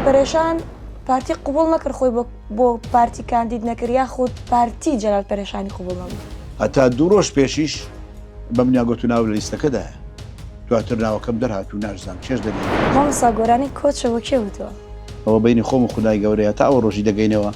پەرێشان پارتی قبوڵ نەکرد خۆی بۆ بۆ پارتی کاندید نەکرد یاخود پارتی جەلال پەرێشانی قبوڵ نەبوو؟ هەتا دوو ڕۆژ پێشیش بە منیان گوت و ناو لە لیستەکەدایە. دواتر ناوەکەم دەرهات و ناشزانم چێژ دەبینم. مامۆستا گۆرانی کۆچە بۆ کێ وتوە؟ ئەوە بەینی خۆم و خودای گەورەیە تا ئەو ڕۆژی دەگەینەوە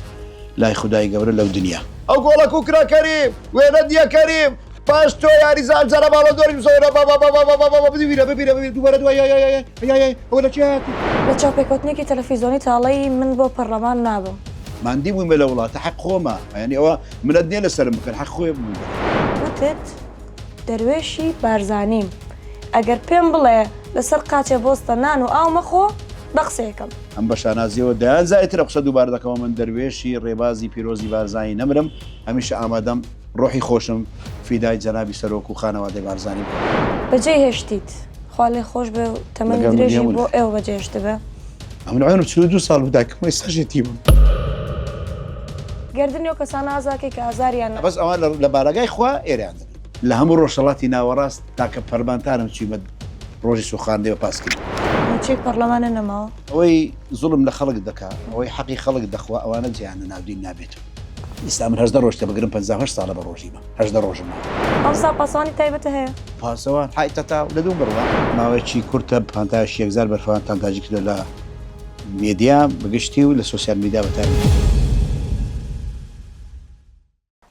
لای خودای گەورە لەو دنیا. ئەو گۆڵە کو کرا کەریم وێنەت نیە کەریم پاش تۆ یاریزان جارە باڵۆندۆری بزۆرە با با با با با با با ببیرە ببیرە ببیرە دووبارە دوای یای یای یای یای یای ئەوە لە چی هاتی. لە چاوپێکەوتنێکی تەلەفیزۆنی تاڵەی من بۆ پەڕلەمان نابم. ماندی بوویمە لە وڵاتە حەق خۆمە یانی ئەوە منەت نیە لەسەرم بکەن حەق خۆیە بمدەن. وتت دەروێشی بارزانیم ئەگەر پێم بڵێ لەسەر قاچێ بۆستە نان و ئاو مەخۆ بە قسەیەکەم. ئەم بە شانازیەوە دەیان جاری تر ئەو قسە دووبارە دەکەمەوە من دەروێشی ڕێبازی پیرۆزی بارزانی نەمرم هەمیشە ئامادەم ڕۆحی خۆشم فیدای جەنابی سەرۆک و خانەوادەی بارزانی بکەم. بەجێی هێشتیت خوا لێ خۆش بێ و تەمەنی لەگەڵ منی درێژی هەموو بۆ لایەک. ئێوە بەجێ هێشتبێ. ئەمن عوێنم 42 ساڵ بوو دایکم ئێستاش یەتیمم. گەردنی ئەو کەسانە ئازاکەی کە ئازاریان. بەس ئەوان لە بارەگای خوا ئێرەیان دەبن. لە هەموو ڕۆژهەڵاتی ناوەڕاست تاکە پەرمانتارم چویمە ڕۆژی سوخاندێ و پاسکیل. موچەی پەڕلەمانە نەماوە. ئەوەی زوڵم لە خەڵک دەکا، ئەوەی حەقی خەڵک دەخوا ئەوانە جێیان لە ناو دین نابێتەوە. ئیستا من 18 ڕۆژ تێبگرم 58 ساڵە بە ڕۆژیمە 18 ڕۆژم ماوە. مامۆستا پاسەوانی تایبەتە هەیە؟ پاسەوان حای تەتاو لە دوو بڕوا. ماوەیەکی کورتە پانتایەکی یەکجار بەرفراوانتان داگیر کردوە لە مێدیا بەگشتی و لە سۆسیال میدیا بەتایبەتی.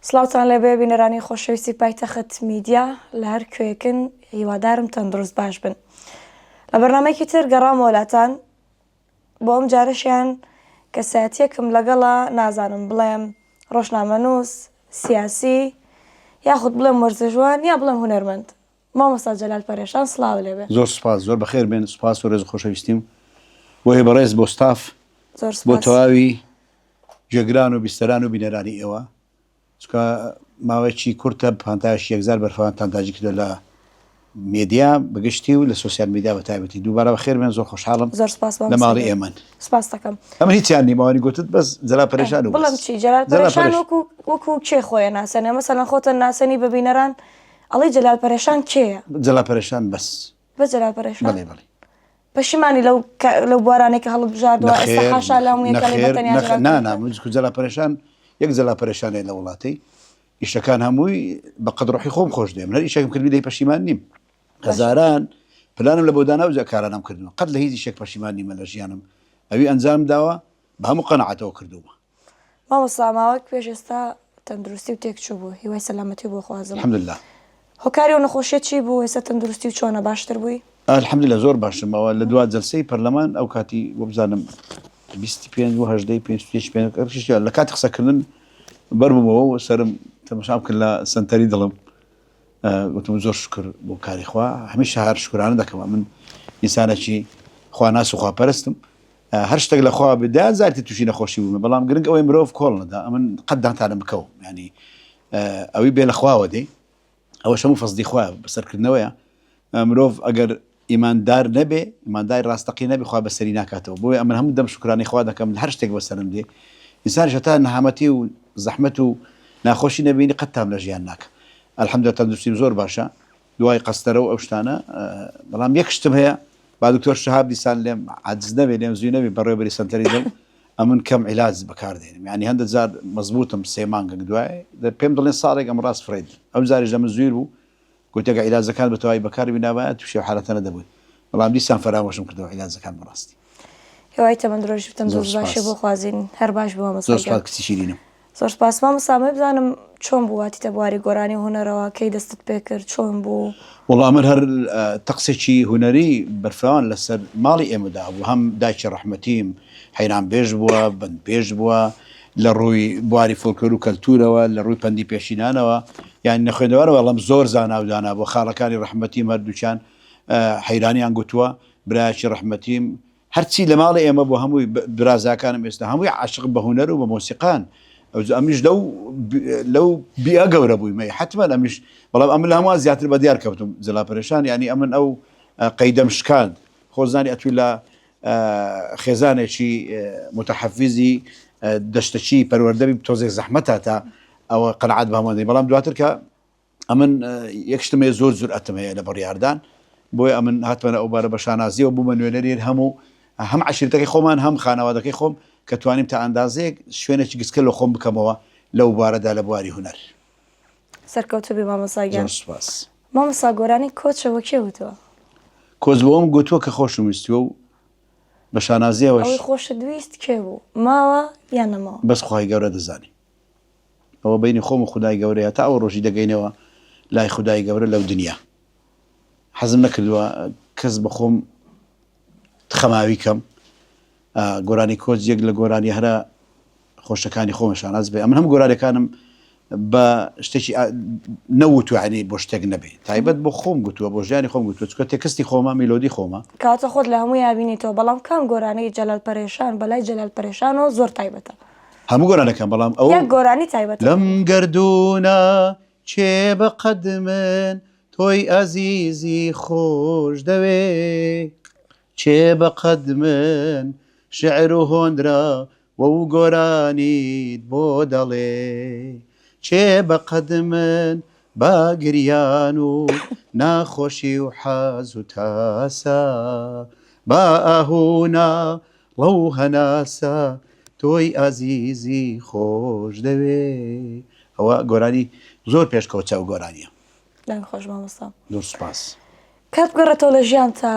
سڵاوتان لێبێ بینەرانی خۆشەویستی پایتەخت میدیا لە هەر کوێیەکن هیوادارم تەندروست باش بن لە بەرنامەیەکی تر گەڕامەوە لاتان بۆ ئەم جارەشیان کەسایەتیەکم لەگەڵە نازانم بڵێم ڕۆژنامەنووس سیاسی یاخود بڵێم وەرزشوان یا بڵێم هونەرمەند مامۆستا جەلال پەرێشان سڵاو لێبێ. زۆر سوپاس زۆر بەخێر بێن سوپاس و ڕێز و خۆشەویستیم بۆ ئێوەی بەڕێز بۆ ستاف زۆر بۆ سوپاس. تەواوی گوێگران و بیستەران و بینەرانی ئێوە چونکە ماوەیەکی کورتە پانتایەکی یەکجار بەرفراوانتان داگیر کردوە لە مێدیا بەگشتی و لە سۆسیال میدیا بە تایبەتی دووبارە بەخێر بێن زۆر خۆشحاڵم زۆر سپاس لە مامۆستا ماڵی گیان ئێمەن سپاس دەکەم. ئەمن هیچیان نیم ئەوانی گوتت بەس جەلال پەرێشان و بڵێم بەس چی جەلال جەلال پەرێشان پەرێش وەکو وەکو کێ خۆیە ناسێنێ مەسەلەن خۆتە ناسێنی بە بینەران ئەڵێی جەلال پەرێشان کێیە؟ جەلال پەرێشان بەس بەس جەلال پەرێشان بەڵێ بەڵێ پەشیمانی لەو لەو بوارانەی کە هەڵت بژاردووە ئێستا نەخێر حاشا لە هەموو یەکەڵی بە نەخێر تەنیا نەخێر جەلال نا نا پەرێشان من جەلال پەرێشان یەک جەلال پەرێشانەیە لە وڵاتەی ئیشەکان هەمووی بە قەد ڕۆحی خۆم خۆش دێ من هەر ئیشێکم کردبی لێی پەشیمان نیم هەزاران پلانم لە بۆ دانا و کارانم کردووە قەت لە هیچ ئیشێک پەشیمان نیمە لە ژیانم ئەوی ئەنجام داوە بە هەموو قەناعەتەوە کردوومە. مامۆستا ماوەک پێش ئێستا تەندروستی و تێک چوو بوو هیوای سەلامەتی بۆ خوازم. الحمدللە. هۆکاری ئەو نەخۆشیە چی بوو ئێستا تەندروستی و چۆنە باشتر بووی؟ الحمدللە زۆر باشم ئەوە لە دوا جەلسەی پەرلەمان ئەو کاتی وەبزانم 25 و 18 پێنج پێنج پێنج لە کاتی قسەکردن بەربوومەوە و سەرم تەماشام کرد لە سەنتەری دڵم گوتم زۆر شکر بۆ کاری خوا هەمیشە هەر شکرانە دەکەم من ئینسانێکی خواناس و خواپەرستم هەر شتێک لە خوا بێ دەیان جار تووشی نەخۆشی بوومە بەڵام گرنگ ئەوەی مرۆڤ کۆڵ نەدا ئەمن قەت دانتانم بکەوم ینی ئەوی بێ لە خواوە دێ ئەوەش هەموو فەزلی خوایە بەسەرکردنەوەیە مرۆڤ ئەگەر ئیماندار نەبێ ئیمانداری ڕاستەقی نەبێ خوا بەسەری ناکاتەوە بۆیە ئەمن هەموو دەم شوکرانەی خوا دەکەم لە هەر شتێک بەسەرم دێ ئینسانیش هەتا نەهامەتی و زەحمەت و ناخۆشی نەبینی قەت تام لە ژیان ناکە الحمدلله تەندروستیم زۆر باشە دوای قەستەرە و ئەو شتانە بەڵام یەک شتم هەیە با دکتۆر شەهاب دیسان لێم عاجز نەبێ لێم زووی نەبێ بەڕێوەبەری سەنتەری دڵ ئەمن کەم عیلاج بەکار دێنم یعنی هەندە جار مەزبوتم سێ مانگەک دوای پێم دڵێن ساڵێک ئەم ڕاست فرێد ئەو جاریش لە من زویر بوو گوتی ئەگەر عیلاجەکان بە تەواوی بەکار بینابایە تووشی ئەو حالەتە نەدەبووی بەڵام دیسان فەرامۆشم کردەوە عیلاجەکان بەڕاستی. هیوای تەمەن درێژی و تەندروست زۆر باشی سوپاس. بۆ خوازین هەر باش بی مامۆستا زۆر گیان. سوپاس کچی شیرینم. زۆر سپاس مامۆستا ئەمەوێ بزانم چۆن بوو هاتیتە بواری گۆرانی و هونەرەوە کەی دەستت پێ کرد چۆن بوو؟ وەڵا من هەر تەقسێکی هونەری بەرفراوان لەسەر ماڵی ئێمەدا هەبوو هەم دایکی ڕەحمەتیم حەیران بێژ بووە بەند بێژ بووە لە ڕووی بواری فۆلکلۆر و کەلتوورەوە لە ڕووی پەندی پێشینانەوە یانی نەخوێندەوارە بەڵام زۆر زانا و دانا بووە خاڵەکانی ڕەحمەتیم هەردووکیان حەیرانیان گوتووە برایەکی ڕەحمەتیم هەرچی لە ماڵی ئێمە بوو هەمووی برازاکانم ئێستا هەمووی عاشق بە هونەر و بە مۆسیقان ئەوجا ئەمیش لەو لەو بیئە گەورە بوویمە حتمما ئەمیش بەڵام ئەمن لە هەمووان زیاتر بە دیار کەوتم جەلا پەرێشان یانی ئەمن ئەو قەیدەم شکاند خۆزانی ئەتوو لە خێزانێکی متحفزی دەشتەکی پەروەردەبی تۆزێک زەحمەتە تا ئەوە قەناعەت بە هەمووان بەڵام دواتر کە ئەمن یەک شتم هەیە زۆر جورئەتم هەیە لە بڕیاردان بۆیە ئەمن هاتمەنە ئەو بارە بە شانازیەوە بوومە نوێنەری هەموو. هەم عەشیرەتەکەی خۆمان هەم خانەوادەکەی خۆم کە توانیم تا ئەندازەیەک شوێنێکی گسکە لە خۆم بکەمەوە لەو بوارەدا لە بواری هونەر. سەرکەوتوو بی مامۆستا گیان. زۆر سوپاس. مامۆستا گۆرانی کۆچە بۆ کێ وتووە؟ کۆچ بۆم گوتووە کە خۆشم ویستووە و بە شانازیەوەش. ئەوەی خۆشت ویست کێ بوو؟ ماوە یان نەماوە؟ بەس خوای گەورە دەزانێ. ئەوە بەینی خۆم و خودای گەورەیە تا ئەو ڕۆژی دەگەینەوە لای خودای گەورە لەو دنیا. حەزم نەکردووە کەس بە خۆم خەماوی کەم. گۆرانی کۆچ یەک لە گۆرانی هەرە خۆشەکانی خۆمە شاناز بێ ئەمن هەموو گۆرانیەکانم بە شتێکی نەوتوە ینی بۆ شتێک نەبێ تایبەت بۆ خۆم گوتووە بۆ ژیانی خۆم گوتووە چکە تێکستی خۆمە میلۆدی خۆمە. کەواتە خۆت لە هەموویا بینیتەوە بەڵام کام گۆرانی جەلال پەرێشان بەلای جەلال پەرێشانەوە زۆر تایبەتە؟ هەموو گۆرانەکان بەڵام ئەو یەک گۆرانی تایبەتە لەم گەردوونە کێ بە قەد من تۆی ئەزیزی خۆش دەوێ کێ بە قەد من شعر و هۆنراوە و گۆرانیت بۆ دەڵێ؟ کێ بە قەد من با گریان و ناخۆشی و حەز و تاسە، با ئاه و ناڵە و هەناسە تۆی ئازیزی خۆش دەوێ؟ ئەوە گۆرانی زۆر پێشکەوتە ئەو گۆرانیە. دەنگ خۆش مامۆستا. زۆر سوپاس. کات بگەڕێتەوە لە ژیانتا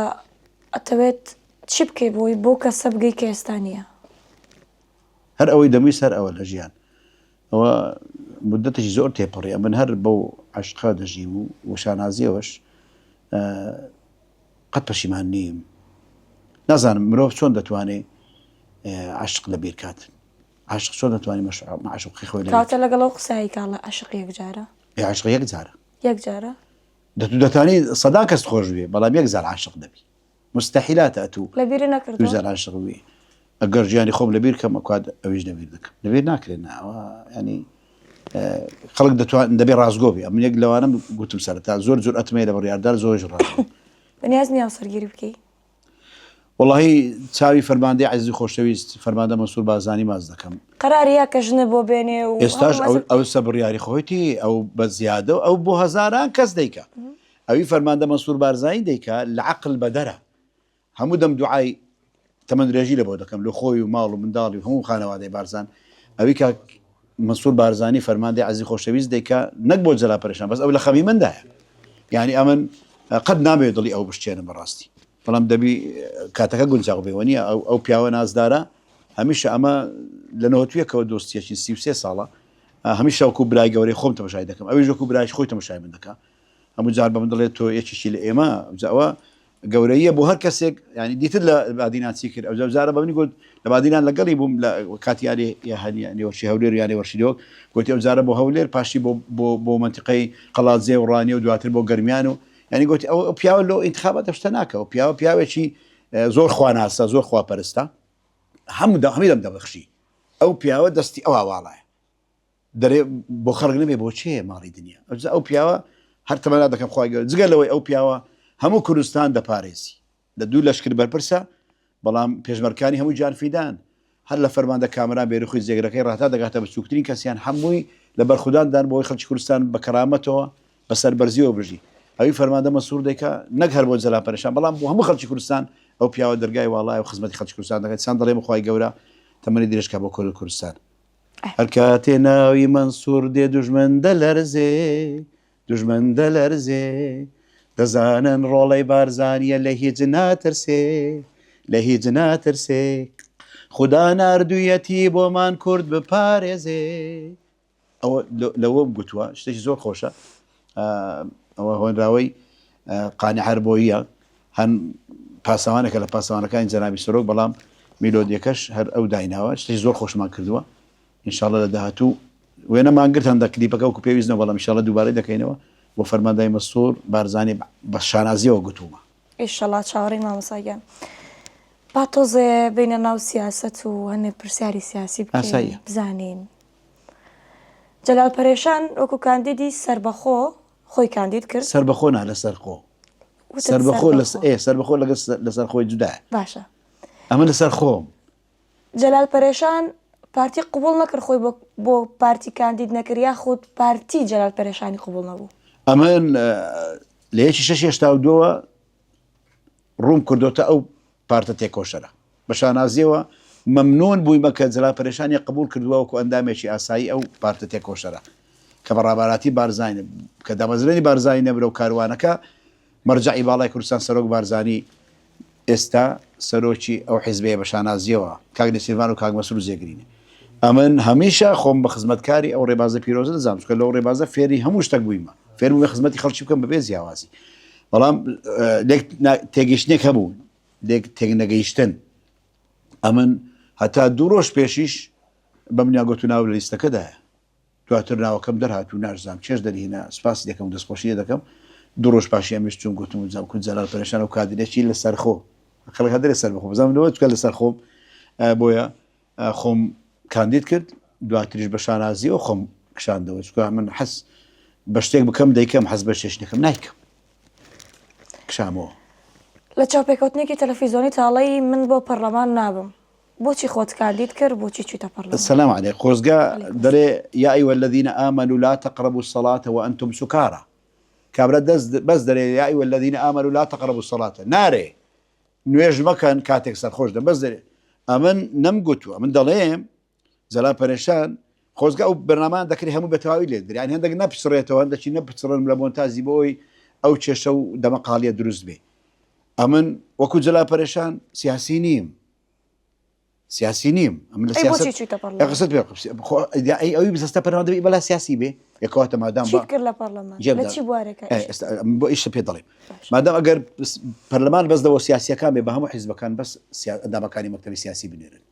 ئەتەوێت چی بکەی بۆی بەو کەسە بگەی کە ئێستا نییە؟ هەر ئەوەی دەمویست هەر ئەوە لە ژیان ئەوە مدەتێکی زۆر تێپەڕی ئەمن هەر بەو عەشقە دەژیم و و شانازیەوەش قەت پەشیمان نیم نازانم مرۆڤ چۆن دەتوانێ عەشق لە بیر کات عاشق چۆن دەتوانێ مەعشوقی خۆی لە کاتە لەگەڵ ئەو قسایی کاڵە عەشق یەکجارە عەشق یەکجارە یەکجارە دەتو دەتوانی سەدان کەست خۆش بوێ بەڵام یەک جار عاشق دەبی مستحیلاتە ئەتوو لەبیرت نەکردووە؟ دوو جار عاشق بووی ئەگەر ژیانی خۆم لەبیر کەم ئەکات ئەویش لەبیر دەکەم لەبیر ناکرێت نا ئەوە ینی خەڵک دەتوان دەبێ ڕاستگۆ بێ ئەمن یەک لەوانەم گوتم سەرەتا زۆر جورئەتم هەیە لە بڕیاردار زۆریش ڕاستگۆ بەنیاز نییە هاوسەرگیری بکەی؟ وەڵاهی چاوی فەرماندەی عەزیزی خۆشەویست فەرماندە مەنسوور بارزانی ماچ دەکەم. قەراری یا کە ژنت بۆ بێنێ و ئێستاش ئەو ئەوسە بڕیاری خۆیتی ئەو بە زیادە و ئەو بۆ هەزاران کەس دەیکا ئەوی فەرماندە مەنسوور بارزانی دەیکا لە عەقل بەدەرە هەموو دەم دوعای تەمەن درێژی لە بۆ دەکەم لە خۆی و ماڵ و منداڵی و هەموو خانەوادەی بارزان ئەوی کاک مەنسوور بارزانی فەرماندەی عەزیزی خۆشەویست دەیکا نەک بۆ جەلال پەرێشان بەس ئەو لە خەمی مندایە یعنی ئەمن قەت نامەوێت دڵی ئەو بشکێنم بەڕاستی بەڵام دەبی کاتەکە گونجاو بێ وەنیە ئەو ئەو پیاوە نازدارە هەمیشە ئەمە لە نەوەتویەکەوە دۆستیەکی 33 ساڵە هەمیشە وەکو برای گەورەی خۆم تەمەشای دەکەم ئەویش وەکو برایش خۆی تەمەشای من دەکا هەموو جار بە من دەڵێت تۆ یەکێکی لە ئێمە ئەوجا ئەوە گەورەییە بۆ هەر کەسێک یانی دیتر لە بادینان چی کرد ئەوجا جارە بە منی گوت لە بادینان لەگەڵی بووم لە کاتی یاری یانێوەرشی هەولێر و یانێوەرشی دهۆک گوتی ئەو جارە بۆ هەولێر پاشی بۆ بۆ بۆ مەنتیقەی قەڵادزێ و ڕانیە و دواتر بۆ گەرمیان و یانی گوتی ئەو ئەو پیاوە لۆ ئینتخابات ئەو شتە ناکە ئەو پیاوە پیاوێکی زۆر خواناسە زۆر خواپەرستە هەموو دە هەمووی دەم دەبەخشی ئەو پیاوە دەستی ئەوا واڵایە دەرێ بۆ خەڵک نەبێ بۆ چێ ماڵی دنیا ئەوجا ئەو پیاوە هەر تەمەنا دەکەم خوای گەورە جگە لەوەی ئەو پیاوە هەموو کوردستان دەپارێزی لە دوو لەشکر بەرپرسە بەڵام پێشمەرکانی هەموو گیان فیدان هەر لە فەرماندە کامەران بێرخوی جێگرەکەی ڕاتا دەگاتە بچووکترین کەسیان هەمووی لە بەرخودان دان بۆی خەڵکی کوردستان بە کەرامەتەوە بە سەربەرزیەوە بژی ئەوی فەرماندە مەسرور دەیکا نەک هەر بۆ جەلال پەرێشان بەڵام بۆ هەموو خەڵکی کوردستان ئەو پیاوە دەرگای واڵایە و خزمەتی خەڵکی کوردستان دەکات سان دەڵێم خوای گەورە تەمەنی درێژ کا بۆ کورد و کوردستان هەر کاتێ ناوی مەنسوور دێ دوژمن دەلەرزێ دوژمن دەلەرزێ دەزانن ڕۆڵەی بارزانیە لە هیچ ناترسێ لە هیچ ناترسێ خودا ناردوویەتی بۆمان کورد بپارێزێ ئەوە لەوەم گوتووە شتێکی زۆر خۆشە ئەوە هۆنراوەی قانع هەربۆییە هەن پاسەوانێکە لە پاسەوانەکانی جەنابی سەرۆک بەڵام میلۆدیەکەش هەر ئەو دایناوە شتێکی زۆر خۆشمان کردووە ئینشاءاللە لە داهاتوو وێنەمان گرت هەندە کلیپەکە وەکو پێویست نەبوو بەڵام ئینشاءاللە دووبارەی دەکەینەوە بۆ فەرماندای مەسرور بارزانی بە شانازیەوە گوتوومە. ئیشەڵا چاوەڕێین مامۆستا گیان. با تۆزێ بینە ناو سیاسەت و هەنێ پرسیاری سیاسی بکەین ئاساییە. بزانین جەلال پەرێشان وەکو کاندیدی سەربەخۆ خۆی کاندید کرد. سەربەخۆ نا لەسەر خۆ. وتت سەربەخۆ لەس سەربەخۆ. ئێ سەربەخۆ لەگەڵ لەسەر خۆی جودایە. باشە. ئەمە لەسەر خۆم. جەلال پەرێشان پارتی قبوڵ نەکرد خۆی بۆ بۆ پارتی کاندید نەکرد یاخود پارتی جەلال پەرێشانی قبوڵ نەبوو؟ ئەمن لە یەکی شەش هێشتا و دووەوە ڕووم کردۆتە ئەو پارتە تێکۆشەرە. بە شانازیەوە مەمنون بوویمە کە جەلال پەرێشانی قبوڵ کردووە وەکو ئەندامێکی ئاسایی ئەو پارتە تێکۆشەرە کە بە ڕاباراتی بارزانی کە دامەزرێنی بارزانی نەمرە و کاروانەکە مەرجەعی باڵای کوردستان سەرۆک بارزانی ئێستا سەرۆکی ئەو حیزبەیە بە شانازیەوە کاک نێچیرڤان و کاک مەسرور جێگرینە. ئەمن هەمیشە خۆم بە خزمەتکاری ئەو ڕێبازە پیرۆزە دەزانم چونکە لەو ڕێبازە فێری هەموو شتێک بوویمە فێر بوومە خزمەتی خەڵکی بکەم بەبێ جیاوازی بەڵام لێک تێگەیشتنێک هەبوو لێک تێکنەگەیشتن ئەمن هەتا دوو ڕۆژ پێشیش بە منیان گوت و ناو لە لیستەکەدایە دواتر ناوەکەم دەرهات و ناشزانم کێش دەریهێنا سپاسی دەکەم و دەستخۆشی لێ دەکەم دوو ڕۆژ پاشی ئەمیش چووم گوتم و جام کون جەلال پەرێشان ئەو کادرێکی لەسەرخۆ خەڵک هەر دەرێ سەربەخۆ بزانم لەوە چکە لەسەر خۆم بۆیە خۆم کاندید کرد دواتریش بە شانازیەوە خۆم کشاندەوە چکە من حەز بە شتێک بکەم دەیکەم حەز بە شتێک نەکەم نایکەم کشامەوە. لە چاوپێکەوتنێکی تەلەفیزۆنی تاڵەی من بۆ پەرلەمان نابم بۆچی خۆت کاندید کرد بۆچی چویتە پەرلەمان؟ سلام علیک خۆزگە دەرێ یا ایها الذین آمنوا لا تقربوا الصلاة وانتم سکارا کابرا دەست بەس دەرێ یا ایها الذین آمنوا لا تقربوا الصلاة نارێ نوێژ مەکەن کاتێک سەرخۆش دەن بەس دەرێ ئەمن نەمگوتووە من دەڵێم جەلال پەرێشان خۆزگە ئەو بەرنامان دەکرێت هەموو بە تەواوی لێت درێ یانی هەندێک نەپچڕێتەوە هەندێکی نەپچڕن لە مۆنتازی بۆی ئەو کێشە و دەمەقاڵیە دروست بێ ئەمن وەکو جەلال پەرێشان سیاسی نیم سیاسی نیم ئەمن لە ئەی بۆچی سیاسەت چوویتە پەرلەمان؟ قسەت پێ خۆ ئەی ئەوی بزەستە پەرلەمان دەبی بەلا سیاسی بێ یەکەواتە مادام چیت کرد لە پەرلەمان؟ جێم لە دا. چی بوارێکا ئێ، ئیشت ئێستا ئەمن بۆ ئیشە پێ دەڵێم باش. مادام ئەگەر پەرلەمان بەس لەوە سیاسیەکان بێ بە هەموو حیزبەکان بەس سیا- ئەندامەکانی مەکتەبی سیاسی بنێرن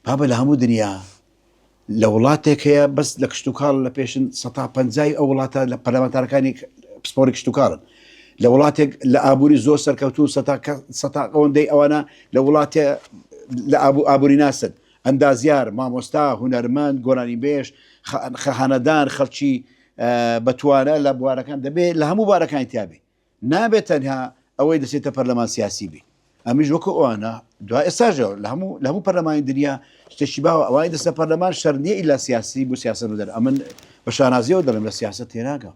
بابە لە هەموو دنیا لە وڵاتێک هەیە بەس لە کشتتوکاڵ لە پێشن سەتا پەنجای ئەو وڵاتە لە پەرلەمانتارەکانی پسپۆری کشتتوکاڵن لە وڵاتێک لە ئابووری زۆر سەرکەوتوو سەتا ئەوەندەی ئەوانە لە وڵاتێ لە ئابوو ئابووری ناسن ئەندازیار مامۆستا هونەرمەند گۆرانی بێژ خەهانەدان خەڵکی بەتوانە لە بوارەکان دەبێت لە هەموو بارەکانی تیاابێ نابێت تەنها ئەوەی دەچێتە پەرلەمان سیاسی بی ئەمیش وەکو ئەوانە دو ئێستاژەوە لە هەموو لە هەموو پەرلەمانی دنیا شتێکی باوە ئەوای دەستە پەرلەمان شەر نییە ئیلا سیاسی بۆ سیاسەت بدەن ئەمن بە شانازیەوە دەڵێم لە سیاسەت تێناگەم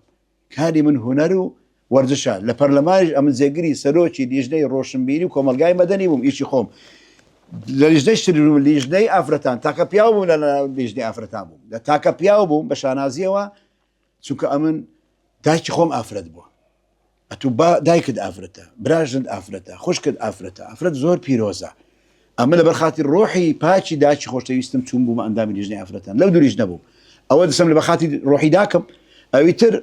کاری من هونەر و وەرزشە لە پەرلەمانیش ئەمن جێگری سەرۆکی لیژنەی ڕۆشنبیری و کۆمەڵگای مەدەنی بووم ئیشی خۆم لە لیژنەی شتر بووم لیژنەی ئافرەتان تاکە پیاو بووم لە لیژنەی ئافرەتان بووم لە تاکە پیاو بووم بە شانازیەوە چونکە ئەمن دایکی خۆم ئافرەت بووە ئەتوو با دایکت ئافرەتە براژنت ئافرەتە خوشکت ئافرەتە ئافرەت زۆر پیرۆزە ئەمە لەبەر خاتی ڕۆحی پاکی داکی خۆشەویستم چوون بوومە ئەندامی لیژنەی ئافرەتان لەو دووریش نەبوو ئەوە دەسم لە بەخاتی ڕۆحی داکەم ئەوی تر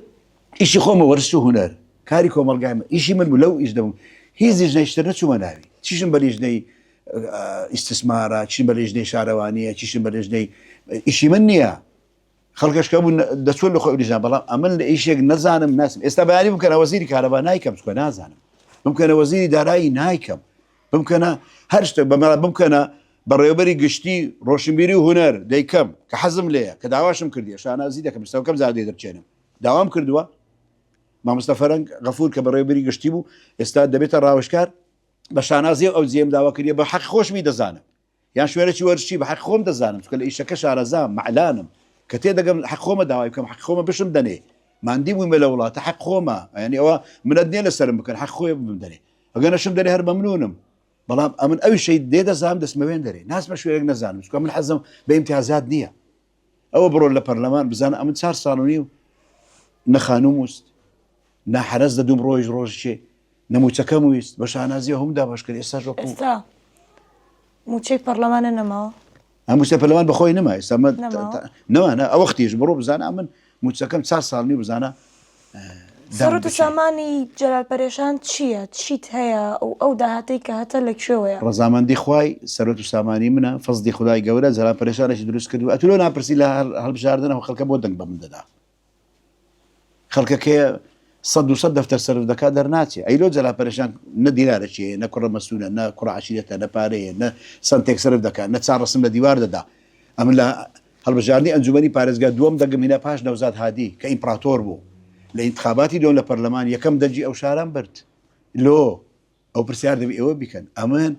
ئیشی خۆمە وەرزش و هونەر کاری کۆمەڵگای من ئیشی من بوو لەو ئیش دەبووم هیچ لیژنەیشتر نەچوومە ناوی چیشم بە لیژنەی ئیستسمارە چیم بە لیژنەی شارەوانیە چیشم بە لیژنەی ئیشی من نییە خەڵکەش کە بوون دەچوون لە خۆی لیژنە بەڵام ئەمن لە ئیشێک نەزانم ناسم ئێستا بەیانی بکەنە وەزیری کارەبا نایکەم چکە نازانم بمکەنە وەزیری دارایی نایکەم بمکەنە هەر شتێک بەمەرا بمکەنە بەڕێوەبەری گشتی ڕۆشنبیری و هونەر دەیکەم کە حەزم لێیە کە داواشم کردیە شانازی دەکەم ئێستا کەم زار لێ دەرچێنم داوام کردووە مامۆستا فەرەنگ غەفور کە بەڕێوەبەری گشتی بوو ئێستا دەبێتە ڕاوێژکار بە شانازی ئەو جێم داوا کردیە بە حەق خۆشمی دەزانم یان شوێنێکی وەرزشی بە حەق خۆم دەزانم چونکە لە ئیشەکە شارەزام مەعلانم کە تێدەگەم حەق خۆمە داوای بکەم حەق خۆمە بشم دەنێ ماندی بوویمە لە وڵاتە حەق خۆمە یعنی ئەوە منەت نییە لەسەرم بکەن حەق خۆی بم دەنێ ئەگەر نەشم دەنێ هەر مەمنونم بەڵام ئەمن ئەوی شەی دێ دەزانم دەستمەوێن دەرێ ناسمە شوێنێک نەزانم چونکە من حەزم بە ئیمتیازات نییە ئەوە بڕۆ لە پەرلەمان بزانە ئەمن چار ساڵ و نیو نە خانوم وست نە حەرەس دەدوم ڕۆژ ڕۆژێ نە موچەکەم ویست بە شانازیەوە هەموو دابەش کرد ئێستاش وەکو ئێستا موچەی پەرلەمانە نەماوە؟ ئەم موچە پەرلەمان بەخۆی نەما ئێستا مە نەماوە؟ نەما نە ئەوەختیش بڕۆ بزانە من موچەکەم چار ساڵ نیو بزانە دام سەروەت و بچێ. سامانی جەلال پەرێشان چییە؟ چیت هەیە و ئەو داهاتەی کە هەتە لە کوێوەیە؟ ڕەزامەندی خوای سەروەت و سامانی منە فەزڵی خودای گەورە جەلال پەرێشانێکی دروست کردووە ئەتوو لۆ ناپرسی لە هەڵبژاردن ئەو خەڵکە بۆ دەنگ بە من دەدا؟ خەڵکەکەیە سە دو سە دەفتەر سەرف دەکات دەرناچێ ئەی لۆ جەلا پەرێشان نە دینارەکی هەیە نە کوڕە مەسونە نە کوڕە عەشیرەتە نە پارەیە نە سەنتێک سەرف دەکات نە چا ڕەسم لە دیوار دەدا ئەمن لە هەڵبژاردنی ئەنجومەنی پارێزگا دووەم دەنگم هینا پاش نەوزاد هادی کە ئیمپڕاتۆر بوو لە ئینتخاباتی دووەم لە پەرلەمان یەکەم دەنگی ئەو شارەم برد لۆ ئەو پرسیار دەبی ئێوە بیکەن ئەمن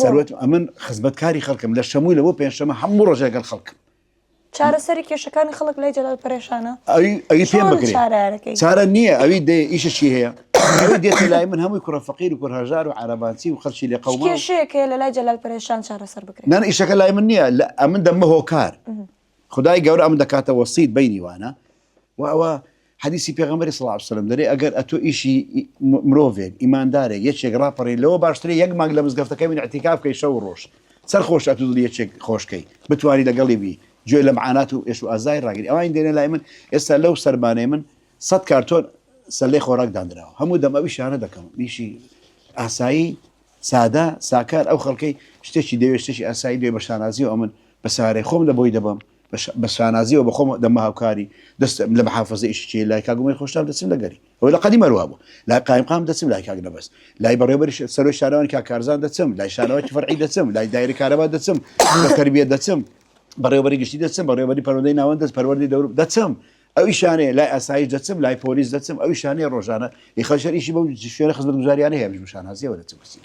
سەروەت ئەمن خزمەتکاری خەڵکم لە شەمووی لە بۆ پێنجشەمە هەموو ڕۆژێک گەڵ خەڵکم چارەسەری کێشەکانی خەڵک لای جەلال پەرێشانە؟ ئەوی ئەوی پێم چۆن بکرێ چارەکەی؟ چارە نییە ئەوی دێ ئیشەکی هەیە. ئەوەی دێتە لای من هەمووی کوڕە فەقیر و کوڕ هەژار و عەرەبانچی و خەڵکی لێ چ قەوماو. کێشەیەک هەیە لە لای جەلال پەرێشان چارەسەر بکرێت؟ نا نا ئیشەکە لای من نییە لە ئەمن دەبمە هۆکار خودای گەورە ئەمن دەکاتە وەسیت بەینی وانە و ئەوە حەدیسی پێغەمبەری صلی اللە علیه وسلم دەرێ ئەگەر ئەتۆ ئیشی مرۆڤێک ئیماندارێک یەکێک ڕاپەڕی لەوە باشترە یەک مانگ لە مزگەفتەکەی من اعتکاف کەی شەو و ڕۆژ سەر خۆش ئەتو دڵی یەکێک خۆشکەی بتوانی لەگەڵی بی گوێ لە معانات و ئێش و ئازای ڕاگری ئەوانی دێنە لای من ئێستا لەو سەربانەی من سەت کارتۆن سەلەی خۆراک دانراوە هەموو دەم ئەو ئیشانە دەکەم ئیشی ئاسایی سادە ساکار ئەو خەڵکەی شتێکی دەوێت شتێکی ئاسایی دەوێت بە شانازیەوە ئەمن بە سارەی خۆم لە بۆی دەبەم بە شانازیەوە بە خۆم دەمە هاوکاری دەست لە محافظە ئیشی چێ لای کاک عومەر خۆشتاب دەچم لەگەری ئەوە لە قەدیم هەروا بوو لای قایمقام دەچم لای کاک نەبەز لای بەڕێوەبەری سەرۆی شارەوانی کاک کارزان دەچم لای شارەوانی فەرعی دەچم لای دایرەی کارەبا دەچم لە تەربیە دەچم بەڕێوەبەری گشتی دەچم بەڕێوەبەری پەروەردەی ناوەند دەچم پەروەردەی دەور دەچم ئەو ئیشانەیە لای ئاسایش دەچم لای پۆلیس دەچم ئەو ئیشانەیە ڕۆژانە ئی خەڵکیش هەر ئیشی بەو شوێنە خزمەتگوزاریانە هەیە منیش بە شانازیەوە دەچم کچی.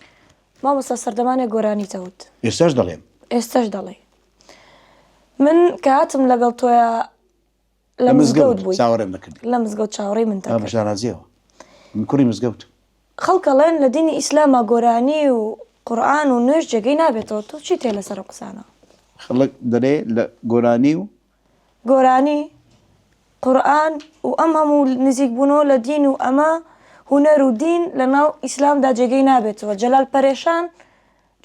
مامۆستا سەردەمانێک گۆرانیت ئەوت. ئێستاش دەڵێم. ئێستاش دەڵێی. من کە هاتم لەگەڵ تۆیا لە مزگەوت بووی. چاوەڕێم دەکردی. لە مزگەوت چاوەڕێی منت ئەکرد. بە شانازیەوە. من کوڕی مزگەوتم. خەڵک ئەڵێن لە دینی ئیسلاما گۆرانی و قورئان و نوێژ جێگەی نابێتەوە تۆ چیت هەیە لەسەر ئەو قسانە؟ خەڵک دەلێ لە گۆرانی و. گۆرانی، قورئان و ئەم هەموو نزیک بوونەوە لە دین و ئەمە هونەر و دین لە ناو ئیسلامدا جێگەی نابێتەوە جەلال پەرێشان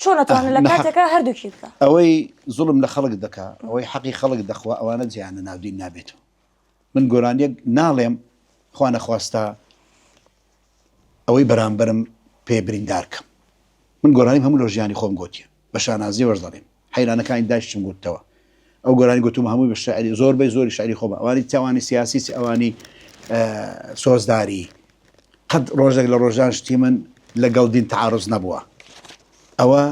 چۆن ئەتوانێت لە کاتێکا هەردووکی بکا؟ ئەوەی زوڵم لە خەڵک دەکا، ئەوەی حەقی خەڵک دەخوا ئەوانە جێیان لە ناو دین نابێتەوە. من گۆرانیەک ناڵێم خوا نەخواستە ئەوەی بەرامبەرم پێ بریندار کەم. من گۆرانیم هەموو لۆ ژیانی خۆم گۆتیە. بە شانازیەوەش دەڵێم. حەیرانەکانی دایکیشم گوتتەوە. ئەو گۆرانی گوتومە هەمووی بە شعری زۆربەی زۆری شعری خۆمە. ئەوانی چ ئەوانی سیاسی چ ئەوانی سۆزداری. قەت ڕۆژێک لە ڕۆژان شتی من لەگەڵ دین تەعاروز نەبووە. ئەوە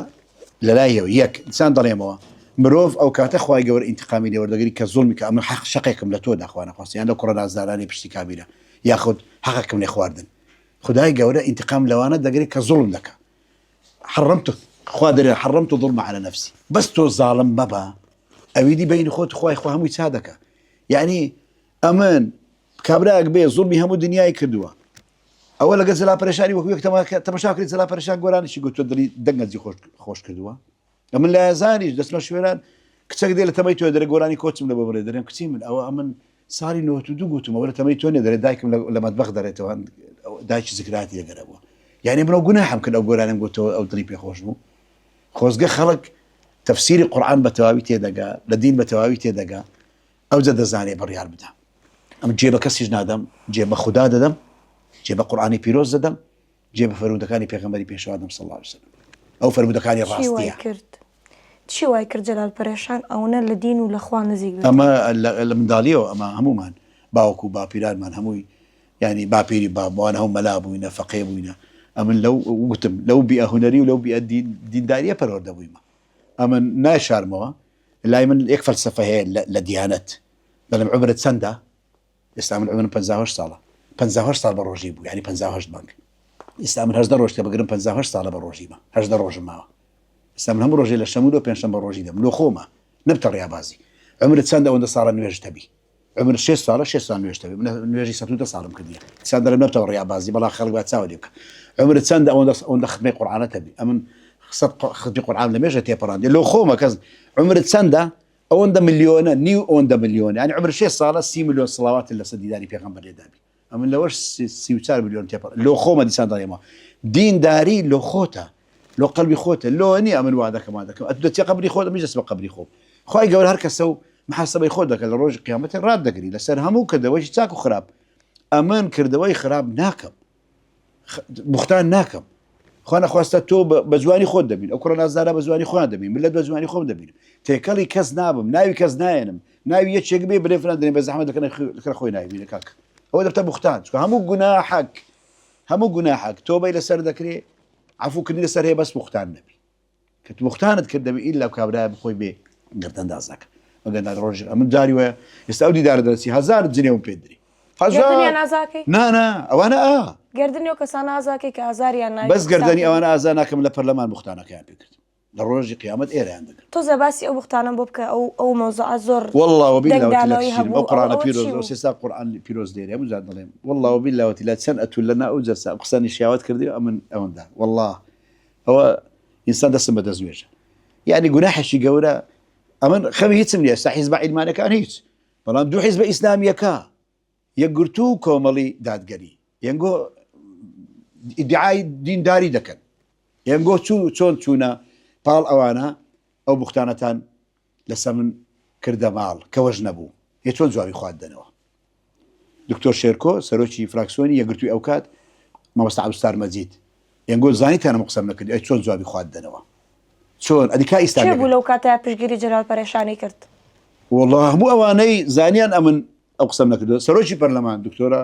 لەلایەوە یەک دیسان دەڵێمەوە مرۆڤ ئەو کاتە خوای گەورە ئینتقامی لێ وەردەگری کە زوڵمی کە ئەمن حەق شەقێکم لە تۆ دا خوا نەخواستە یان لەو کوڕە نازدارانەی پشتی کابینە یاخود حەقێکم لێ خواردن خودای گەورە ئینتقام لەوانە دەگرێت کە زوڵم دەکا حرمت خوا دەرێ حرمت ظلم على نفسي بەس تۆ زاڵم مەبە ئەویدی بین خۆت خوای خوا هەمووی چا دەکا یعنی ئەمن کابرایەک بێ زوڵمی هەموو دنیای کردووە ئەوە لەگە جەلا پەرێشانی وەکو یەک تەماشا کرد جەلا پەرێشان گۆرانیشی گوتووە دڵی دەنگەجی خۆش خۆش کردووە ئەمن لایەزانیش دەچمە شوێنان کچەک دێ لە تەمەی تۆ دەرێ گۆرانی کۆچم لە بۆ بڵێ دەرێم کچی من ئەوە ئەمن ساڵی 92 گوتم ئەوە لە تەمەی تۆ نیە دەرێ دایکم لە مەتبەخ دەرێتەوە دایکی زکراتی لەگەرە بووە یعنی منەوە گوناحم کرد ئەو گۆرانیم گوتەوە ئەو دڵی پێخۆش بوو خۆزگە خەڵک تەفسیری قورئان بە تەواوی تێدەگا لە دین بە تەواوی تێدەگا ئەوجا دەزانێ بڕیار بدا. ئەمن جێ بە کەسیش نادەم، جێ بە خودا دەدەم، جێ بە قورئانی پیرۆز دەدەم، جێ بە فەرموودەکانی پێغەمبەری پێشەوا دەم صلی اللە علیە وسلم. ئەو فەرموودەکانی چی وای ڕاستیە. کرد؟ چی وای کرد جەلال پەرێشان ئەونە لە دین و لە خوا نزیک بێتەوە؟ ئەمە لە منداڵیەوە ئەمە هەموومان باوک و باپیرانمان هەمووی یانی باپیری بابم ئەوانە هەموو مەلا بووینە فەقێ بووینە ئەمن لەو وتم لەو بیئە هونەری و لەو بیئە دین دینداریە پەروەردە بوویمە ئەمن نایشارمەوە لای من یەک فەلسەفە هەیە لە دیانەت دەڵێم عومرت چەندە؟ ئێستا من عومرم 58 ساڵە 58 ساڵ بە ڕۆژی بوو یعنی 58 مانگ ئێستا من هەژدە ڕۆژ کە بگرم 58 ساڵە بە ڕۆژیمە هەژدە ڕۆژم ماوە ئێستا من هەموو ڕۆژێ لە شەموو لۆ پێنجشەم بە ڕۆژی دەم لۆ خۆمە نەبتە ڕیابازی عومرت چەندە ئەوەندە ساڵە نوێژت هەبی عومر شێست ساڵە شێست ساڵ نوێژ دەبێ من نوێژی 110 ساڵم کردیە دیسان دەڵێم نەبتەوە ڕیابازی بەڵام خەڵک با چاوە لێ بکە عومرت چەندە ئەوەندە ئەوەندە ختمەی قورئانت هەبی ئەمن سەد ختمی قورئان لە مێژە تێپەڕاندیە لۆ خۆمە کەس عومرت چەندە ئەوەندە ملیۆنە نیو ئەوەندە ملیۆنە یانی عومر شێست ساڵە سی ملیۆن سڵاواتت لەسەر دیداری پێغەمبەر لێدابی ئەمن لەوەش 34 ملیۆن تێپەڕ لۆ خۆمە دیسان دەڵێمەوە دینداری لۆ خۆتە لۆ قەلبی خۆتە لۆ نییە ئەمن وا دەکەم وا دەکەم ئەتو دەچێ قەبری خۆت ئەمیش دەچمە قەبری خۆم خوای گەورە هەر کەسە و محاسبەی خۆت دەکات لە ڕۆژی قیامەت ڕات دەگری لەسەر هەموو کردەوەی چاک و خراپ ئەمن کردەوەی خراپ ناکەم بوختان ناکەم خوا نەخواستە تۆ بە جوانی خۆت دەبین ئەو کوڕە نازدارە بە جوانی خۆیان دەبین ملت بە جوانی خۆم دەبین تێکەڵی کەس نابم ناوی کەس نایەنم ناوی یەکێک بێ بلێ فلان دەرێ بە زەحمەت دەکەن لەکەن خۆی ناوی بینە کاک ئەوە دەبتە بوختان چونکە هەموو گوناحەک هەموو گوناحەک تۆبەی لەسەر دەکرێ عەفوکردنی لەسەر هەیە بەس بوختان نەبی کە بوختانت کرد دەبی ئیلا کابرایە بخۆی بێ گردن دازنەکە مەگەر نا ڕۆژێک ئەمن جاری وایە ئێستا ئەو دیدارە دەرەچی هەزار جنێوم پێ دری هەزار گردنیان ئازاکەی نا نا ئەوانە ئا گردنی ئەو کەسانە ئازاکەی کە ئازاریان ناوی بەس گردنی ئەوانە ئازا ناکەم لە پەرلەمان بوختانەکەیان پێ کردم. لە ڕۆژی قیامەت ئێرەیان دەگرم. تۆزێ باسی ئەو بوختانەم بۆ بکە ئەو ئەو مەوزوعە زۆر واللە وباللە وتیلا دەنگدانەوەی تشیرم هەبوو ئەو ئەوە قورئانە ئەوە چی پیرۆز ئەو بوو؟ سێسا قورئان پیرۆز دێرێ هەموو جار دەڵێم واللە وباللە وتیلا چەند ئەتوو لەنا ئەو جەلسە ئەم قسە نشیاوەت کردی ئەمن ئەوەندە واللە ئەوە ئینسان دەستم بە دەست نوێژە یعنی گوناحێکی گەورە ئەمن خەمی هیچم نییە ئێستا حیزبە عیلمانەکان هیچ بەڵام دوو حیزبە ئیسلامیەکە یەکگرتوو و کۆمەڵی دادگەری یەنگۆ ئیدعای دینداری دەکەن یەنگۆ چوو چۆن چوونە پاڵ ئەوانە ئەو بوختانەتان لەسە من کردە ماڵ کەوەش نەبوو هێ چۆن جوابی خوات دەنەوە دکتۆر شێرکۆ سەرۆکی فراکسیۆنی یەکگرتووی ئەوکات مامۆستا عەبدولستار مەجید یەنگۆ زانیتان ئەم قسەم نەکرد ئەی چۆن جوابی خوات دەنەوە چۆن ئەدی کا کێ بوو ئیسلامیەکە لەو کاتە پشتگیری جەلال پەرێشانی کرد؟ وەڵا هەموو ئەوانەی زانیان ئەمن ئەو قسەم نەکردووە سەرۆکی پەرلەمان دکتۆرە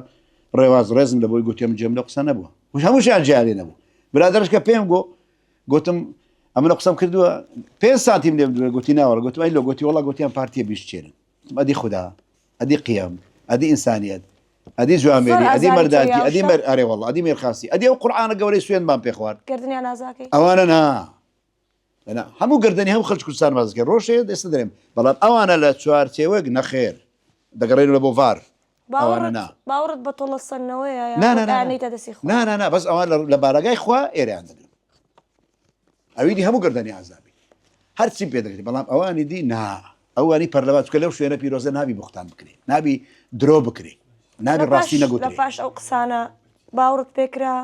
ڕێواز ڕێزم لە بۆی گوتیم جێم لە قسە نەبووە وش هەمووشیان جیان لێ نەبوو برادەرش کە پێم گۆ گوتم ئەمن قسەم کردووە پێ سانتیم لێم دوێ گوتی ناوەڵە گوتم ئەی لۆ گوتی وەڵا گوتیان پارتیە بیشچێنن ئەدی خودا ئەدی قیام ئەدی ئینسانیەت ئەدی زۆر جوامێری ئەدی ئازاری تۆ مەرداتی ئەدی یاوشە مەر ئەرێ وەڵا ئەدی مێرخاسی ئەدی ئەو قورئانە گەورەی سوێندمان پێ خوارد گردنیان ئازاکەی ئەوانە نا نا هەموو گردنی هەموو خەڵکی کوردستان باس کرد ڕۆژێ ئێستا دەرێم بەڵام ئەوانە لە چوارچێوەک نەخێر دەگەڕێن لە بۆ ڤار ئەوانە باوەڕت نا باوەڕت بە تۆڵە سەندنەوەیە نا یاخود نا نا نا ئایانەیتە دەستی خوا نا نا نا بەس ئەوان لە بارەگای خوا ئێرەیان دەگرن ئەوی دی هەموو گردنی ئازابی هەرچی پێ دەکرێت بەڵام ئەوانی دی نا ئەوانی پەرلەمان چکە لەو شوێنە پیرۆزە نابی بوختان بکرێ نابی درۆ بکرێ نابی لە پاش ڕاستی لە نەگوترێ پاش ئەو قسانە باوەڕت پێکرا؟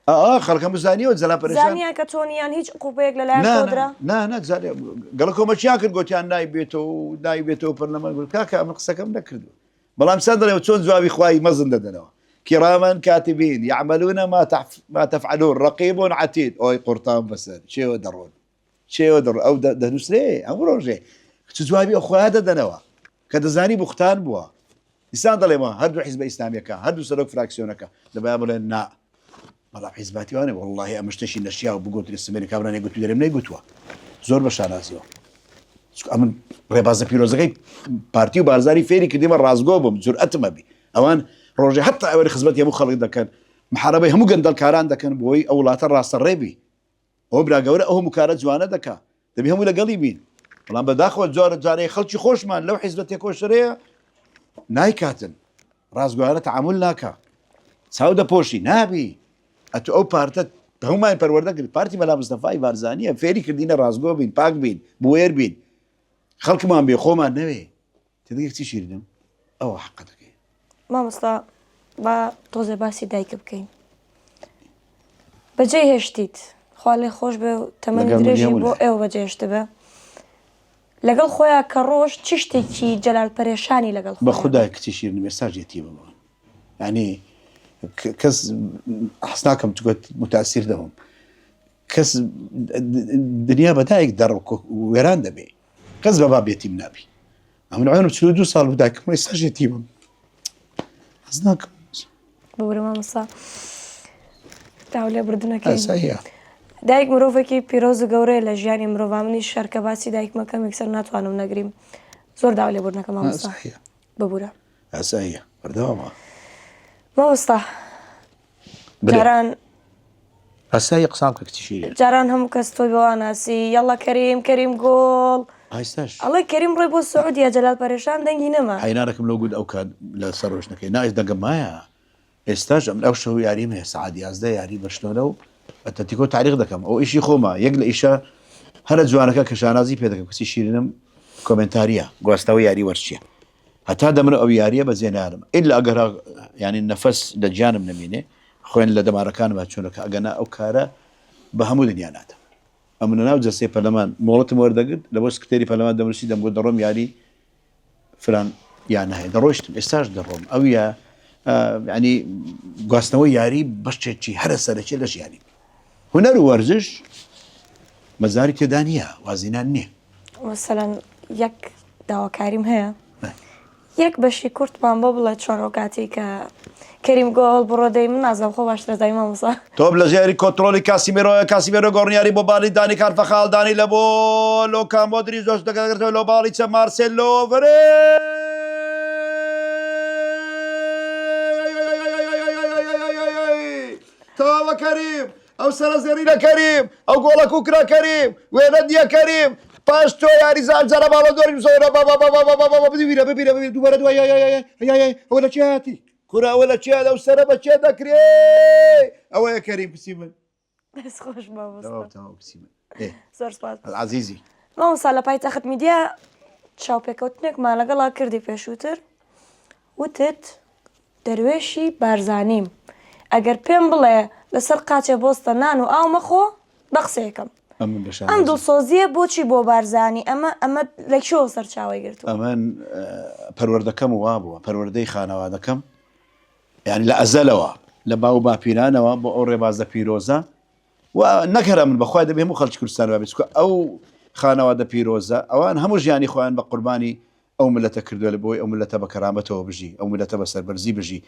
ئا خەڵک هەموو زانیەوە جەلا پەرێشان زانیان کە تۆنی یان هیچ عقوبەیەک لەلایەن نا تۆ نا درا؟ نا نا زانێ گەڵە کۆمەچیان کرد گۆتیان نای بێتەوە و نای بێتەوە پەرلەمان گوت کاکە ئەمن قسەکەم نەکردووە بەڵام سان دەڵێم چۆن جوابی خوای مەزن دەدەنەوە کراما کاتبین یعملون ما تف ما تفعلون رقیب عتید ئۆی قورتان بەسەر چێوە دەڕۆن چێوە دەڕۆن ئەو دەنووسرێ هەموو ڕۆژێ چ جوابی ئەو خۆیان دەدەنەوە کە دەزانی بوختان بووە ئیسان دەڵێمە هەردوو حیزبە ئیسلامیەکە هەردوو سەرۆک فراکسیۆنەکە دەبایە بڵێن نا بەڵام حیزباتی وانە وەڵڵاهی ئەمە شتێکی نەشیاو بگوترێ سمێری کابرا نەیگوتوو دەرێم نەیگوتووە زۆر بە شانازیەوە چونکە ئەمن ڕێبازە پیرۆزەکەی پارتی و بارزانی فێری کردیمە ڕاستگۆ بم جورئەتم هەبی ئەوان ڕۆژێ هەتا ئەوەری خزمەتی هەموو خەڵک دەکەن محاربەی هەموو گەندەڵکاران دەکەن بۆی ئەو وڵاتە ڕاستە ڕێبی ئەوە برا گەورە ئەو هەموو کارە جوانە دەکا دەبی هەموو لەگەڵی بین بەڵام بەداخەوە جارە جارێ خەڵکی خۆشمان لەو حیزبە تێکۆشەرەیە نایکاتن ڕاستگۆیانە تەعامول ناکا چاو دەپۆشی نابی ئەتو ئەو پارتە هەمومان پەروەردە کرد پارتی مەلا مستەفای بارزانیە فێری کردینە ڕاستگۆ بین پاک بین بوێر بین خەڵکمان بێ خۆمان نەوێ تێدەگەی کچی شیرینم ئەوە حەقەتەکەی. مامۆستا با تۆزێ باسی دایکە بکەین بەجێ هێشتیت خوا لێ خۆش بێ و تەمەنی لەگەڵ منی درێژی هەموو بۆ لایەک. ئێوە بەجێ هێشتبێ لەگەڵ خۆیان کە ڕۆژ چ شتێکی جەلال پەرێشانی لەگەڵ بە خۆیان خودای کچی شیرینم ئێستاش یەتیمە بۆ من یعنی کەس حەز ناکەم چونکە متاسیر دەبم کەس دنیا بە دایک دەڕ وێران دەبێ کەس بە باب یەتیم نابی ئەمن عمرم 42 ساڵ بوو دایکم ئێستاش یەتیمم حەز ناکەم ببورە مامۆستا داو لێبوردنەکەی ئاساییە دایک مرۆڤێکی پیرۆز و گەورەیە لە ژیانی مرۆڤ منیش هەر کە باسی دایکمەکەم یەکسەر ناتوانم نەگریم زۆر داو لێبوردنەکە مامۆستا ئاساییە ببورە ئاساییە بەردەوامە مامۆستا جاران ئاسایی قسان بکە کچی شیرین. جاران هەموو کەس تۆی بەوا ناسی یەڵا کەریم کەریم گۆڵ ئایستاش ئەڵێ کەریم ڕۆی بۆ سعودیە جەلال پەرێشان دەنگی نەما. حەینانەکم لۆ گوت ئەو کات لە سەر ڕۆشتنەکەی نا ئێس دەنگم مایە ئێستاش ئەمن ئەو شەو یاریم هەیە سەعات 11 یاری بەرشلۆنە و ئەتلەتیکۆ تاریخ دەکەم ئەو ئیشی خۆمە یەک لە ئیشە هەرە جوانەکە کە شانازی پێ دەکەم کچی شیرینم کۆمێنتاریە گواستنەوەی یاری وەرزشیە هەتا دەمرم ئەو یاریە بەجێ نایەڵم ئیلا ئەگەر یانی نەفەس لە گیانم نەمینێ خوێن لە دەمارەکانم چونەکە ئەگەنا ئەو کارە بە هەموو دنیا نادەم ئەمن لە ناو جەستەی پەرلەمان مۆڵەتم وەردەگرت لە بۆ سکرتێری پەرلەمان دەمنووسی دەمگوت دەڕۆم یاری فلان یانە هەیە دەڕۆیشتم ئێستاش دەڕۆم ئەو یا ینی گواستنەوەی یاری بەشێکی هەرە سەرەکی لە ژیانی هونەر و وەرزش مەزاری تێدا نییە وازینان نییە. مەسەلەن یەک داواکاریم هەیە یەک بەشی کورتمان بۆ بڵێ چۆن ئەو کاتەی کە کەریم گۆڵ بڕۆ دەی من نازانم خۆ باشترە زانی مامۆستا. تۆپ لە ژێری کۆنترۆڵی کاسیمێرۆیە، کاسیمێرۆ گۆڕنیاری بۆ باڵی دانی کارفەخال دانی لە بۆ لۆکا مۆدریچ دۆش دەگەڕێتەوە لۆ باڵی چەپ مارسێلۆ ڤەرێ. تەواوە کەریم. ئەو سەرە زێڕینە کەریم ئەو گۆڵە کوکرە کەریم وێنە نییە کەریم پاش تۆ یاریزان جارە باڵۆندۆری زۆرە بابا بابا بابا بابا ببیرە ببیرە ببیرە دووبارە دوای یای یای یای یای ئەوە لە چێ هاتی کورە ئەوە لە چێ ئەو سەرە بە چێ دەکرێ ئەوەیە کەریم کچی من دەست خۆش مامۆستا. تەواو تەواو کچی من ئێ زۆر سپاس. عەزیزی. مامۆستا لە پایتەخت میدیا چاوپێکەوتنێکمان لەگەڵا کردی پێشووتر وتت دەروێشی بارزانیم ئەگەر پێم بڵێ لەسەر قاچێ بۆستە نان و ئاو مەخۆ بە قسەیەکەم ئەمن بە ئەم شانازی. دڵسۆزییە بۆچی بۆ بارزانی ئەمە ئەمە لە کوێوە سەرچاوەی گرتووە؟ ئەمن پەروەردەکەم وابووە پەروەردەی خانەوادەکەم یانی لە ئەزەلەوە لە باو و باپیرانەوە بۆ ئەو ڕێبازە پیرۆزە و نەک هەر ئەمن بەخوای دەبێ هەموو خەڵکی کوردستان وابێ چونکە ئەو خانەوادە پیرۆزە ئەوان هەموو ژیانی خۆیان بە قوربانی ئەو ملەتە کردووە لە بۆی ئەو ملەتە بە کەرامەتەوە بژی ئەو ملەتە بە سەربەرزی بژی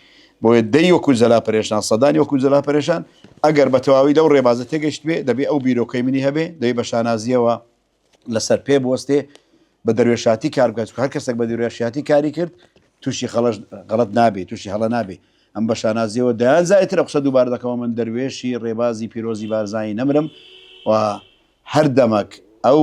بۆیە دەی وەکو جەلا پەرێشان سەدانی وەکو جەلا پەرێشان ئەگەر بە تەواوی لەو ڕێبازە تێگەشت بێ دەبێ ئەو بیرۆکەی منی هەبێ دەبێ بە شانازیەوە لەسەر پێ بوەستێ بە دەروێشاتی کار بکات چونکە هەر کەسێک بە دەروێشاتی کاری کرد تووشی خەڵەش غەڵەت نابێ تووشی هەڵە نابێ ئەم بە شانازیەوە دەیان جاری تر قسە دووبارە دەکەمەوە من دەروێشی ڕێبازی پیرۆزی بارزانی نەمرم و هەر دەمەک ئەو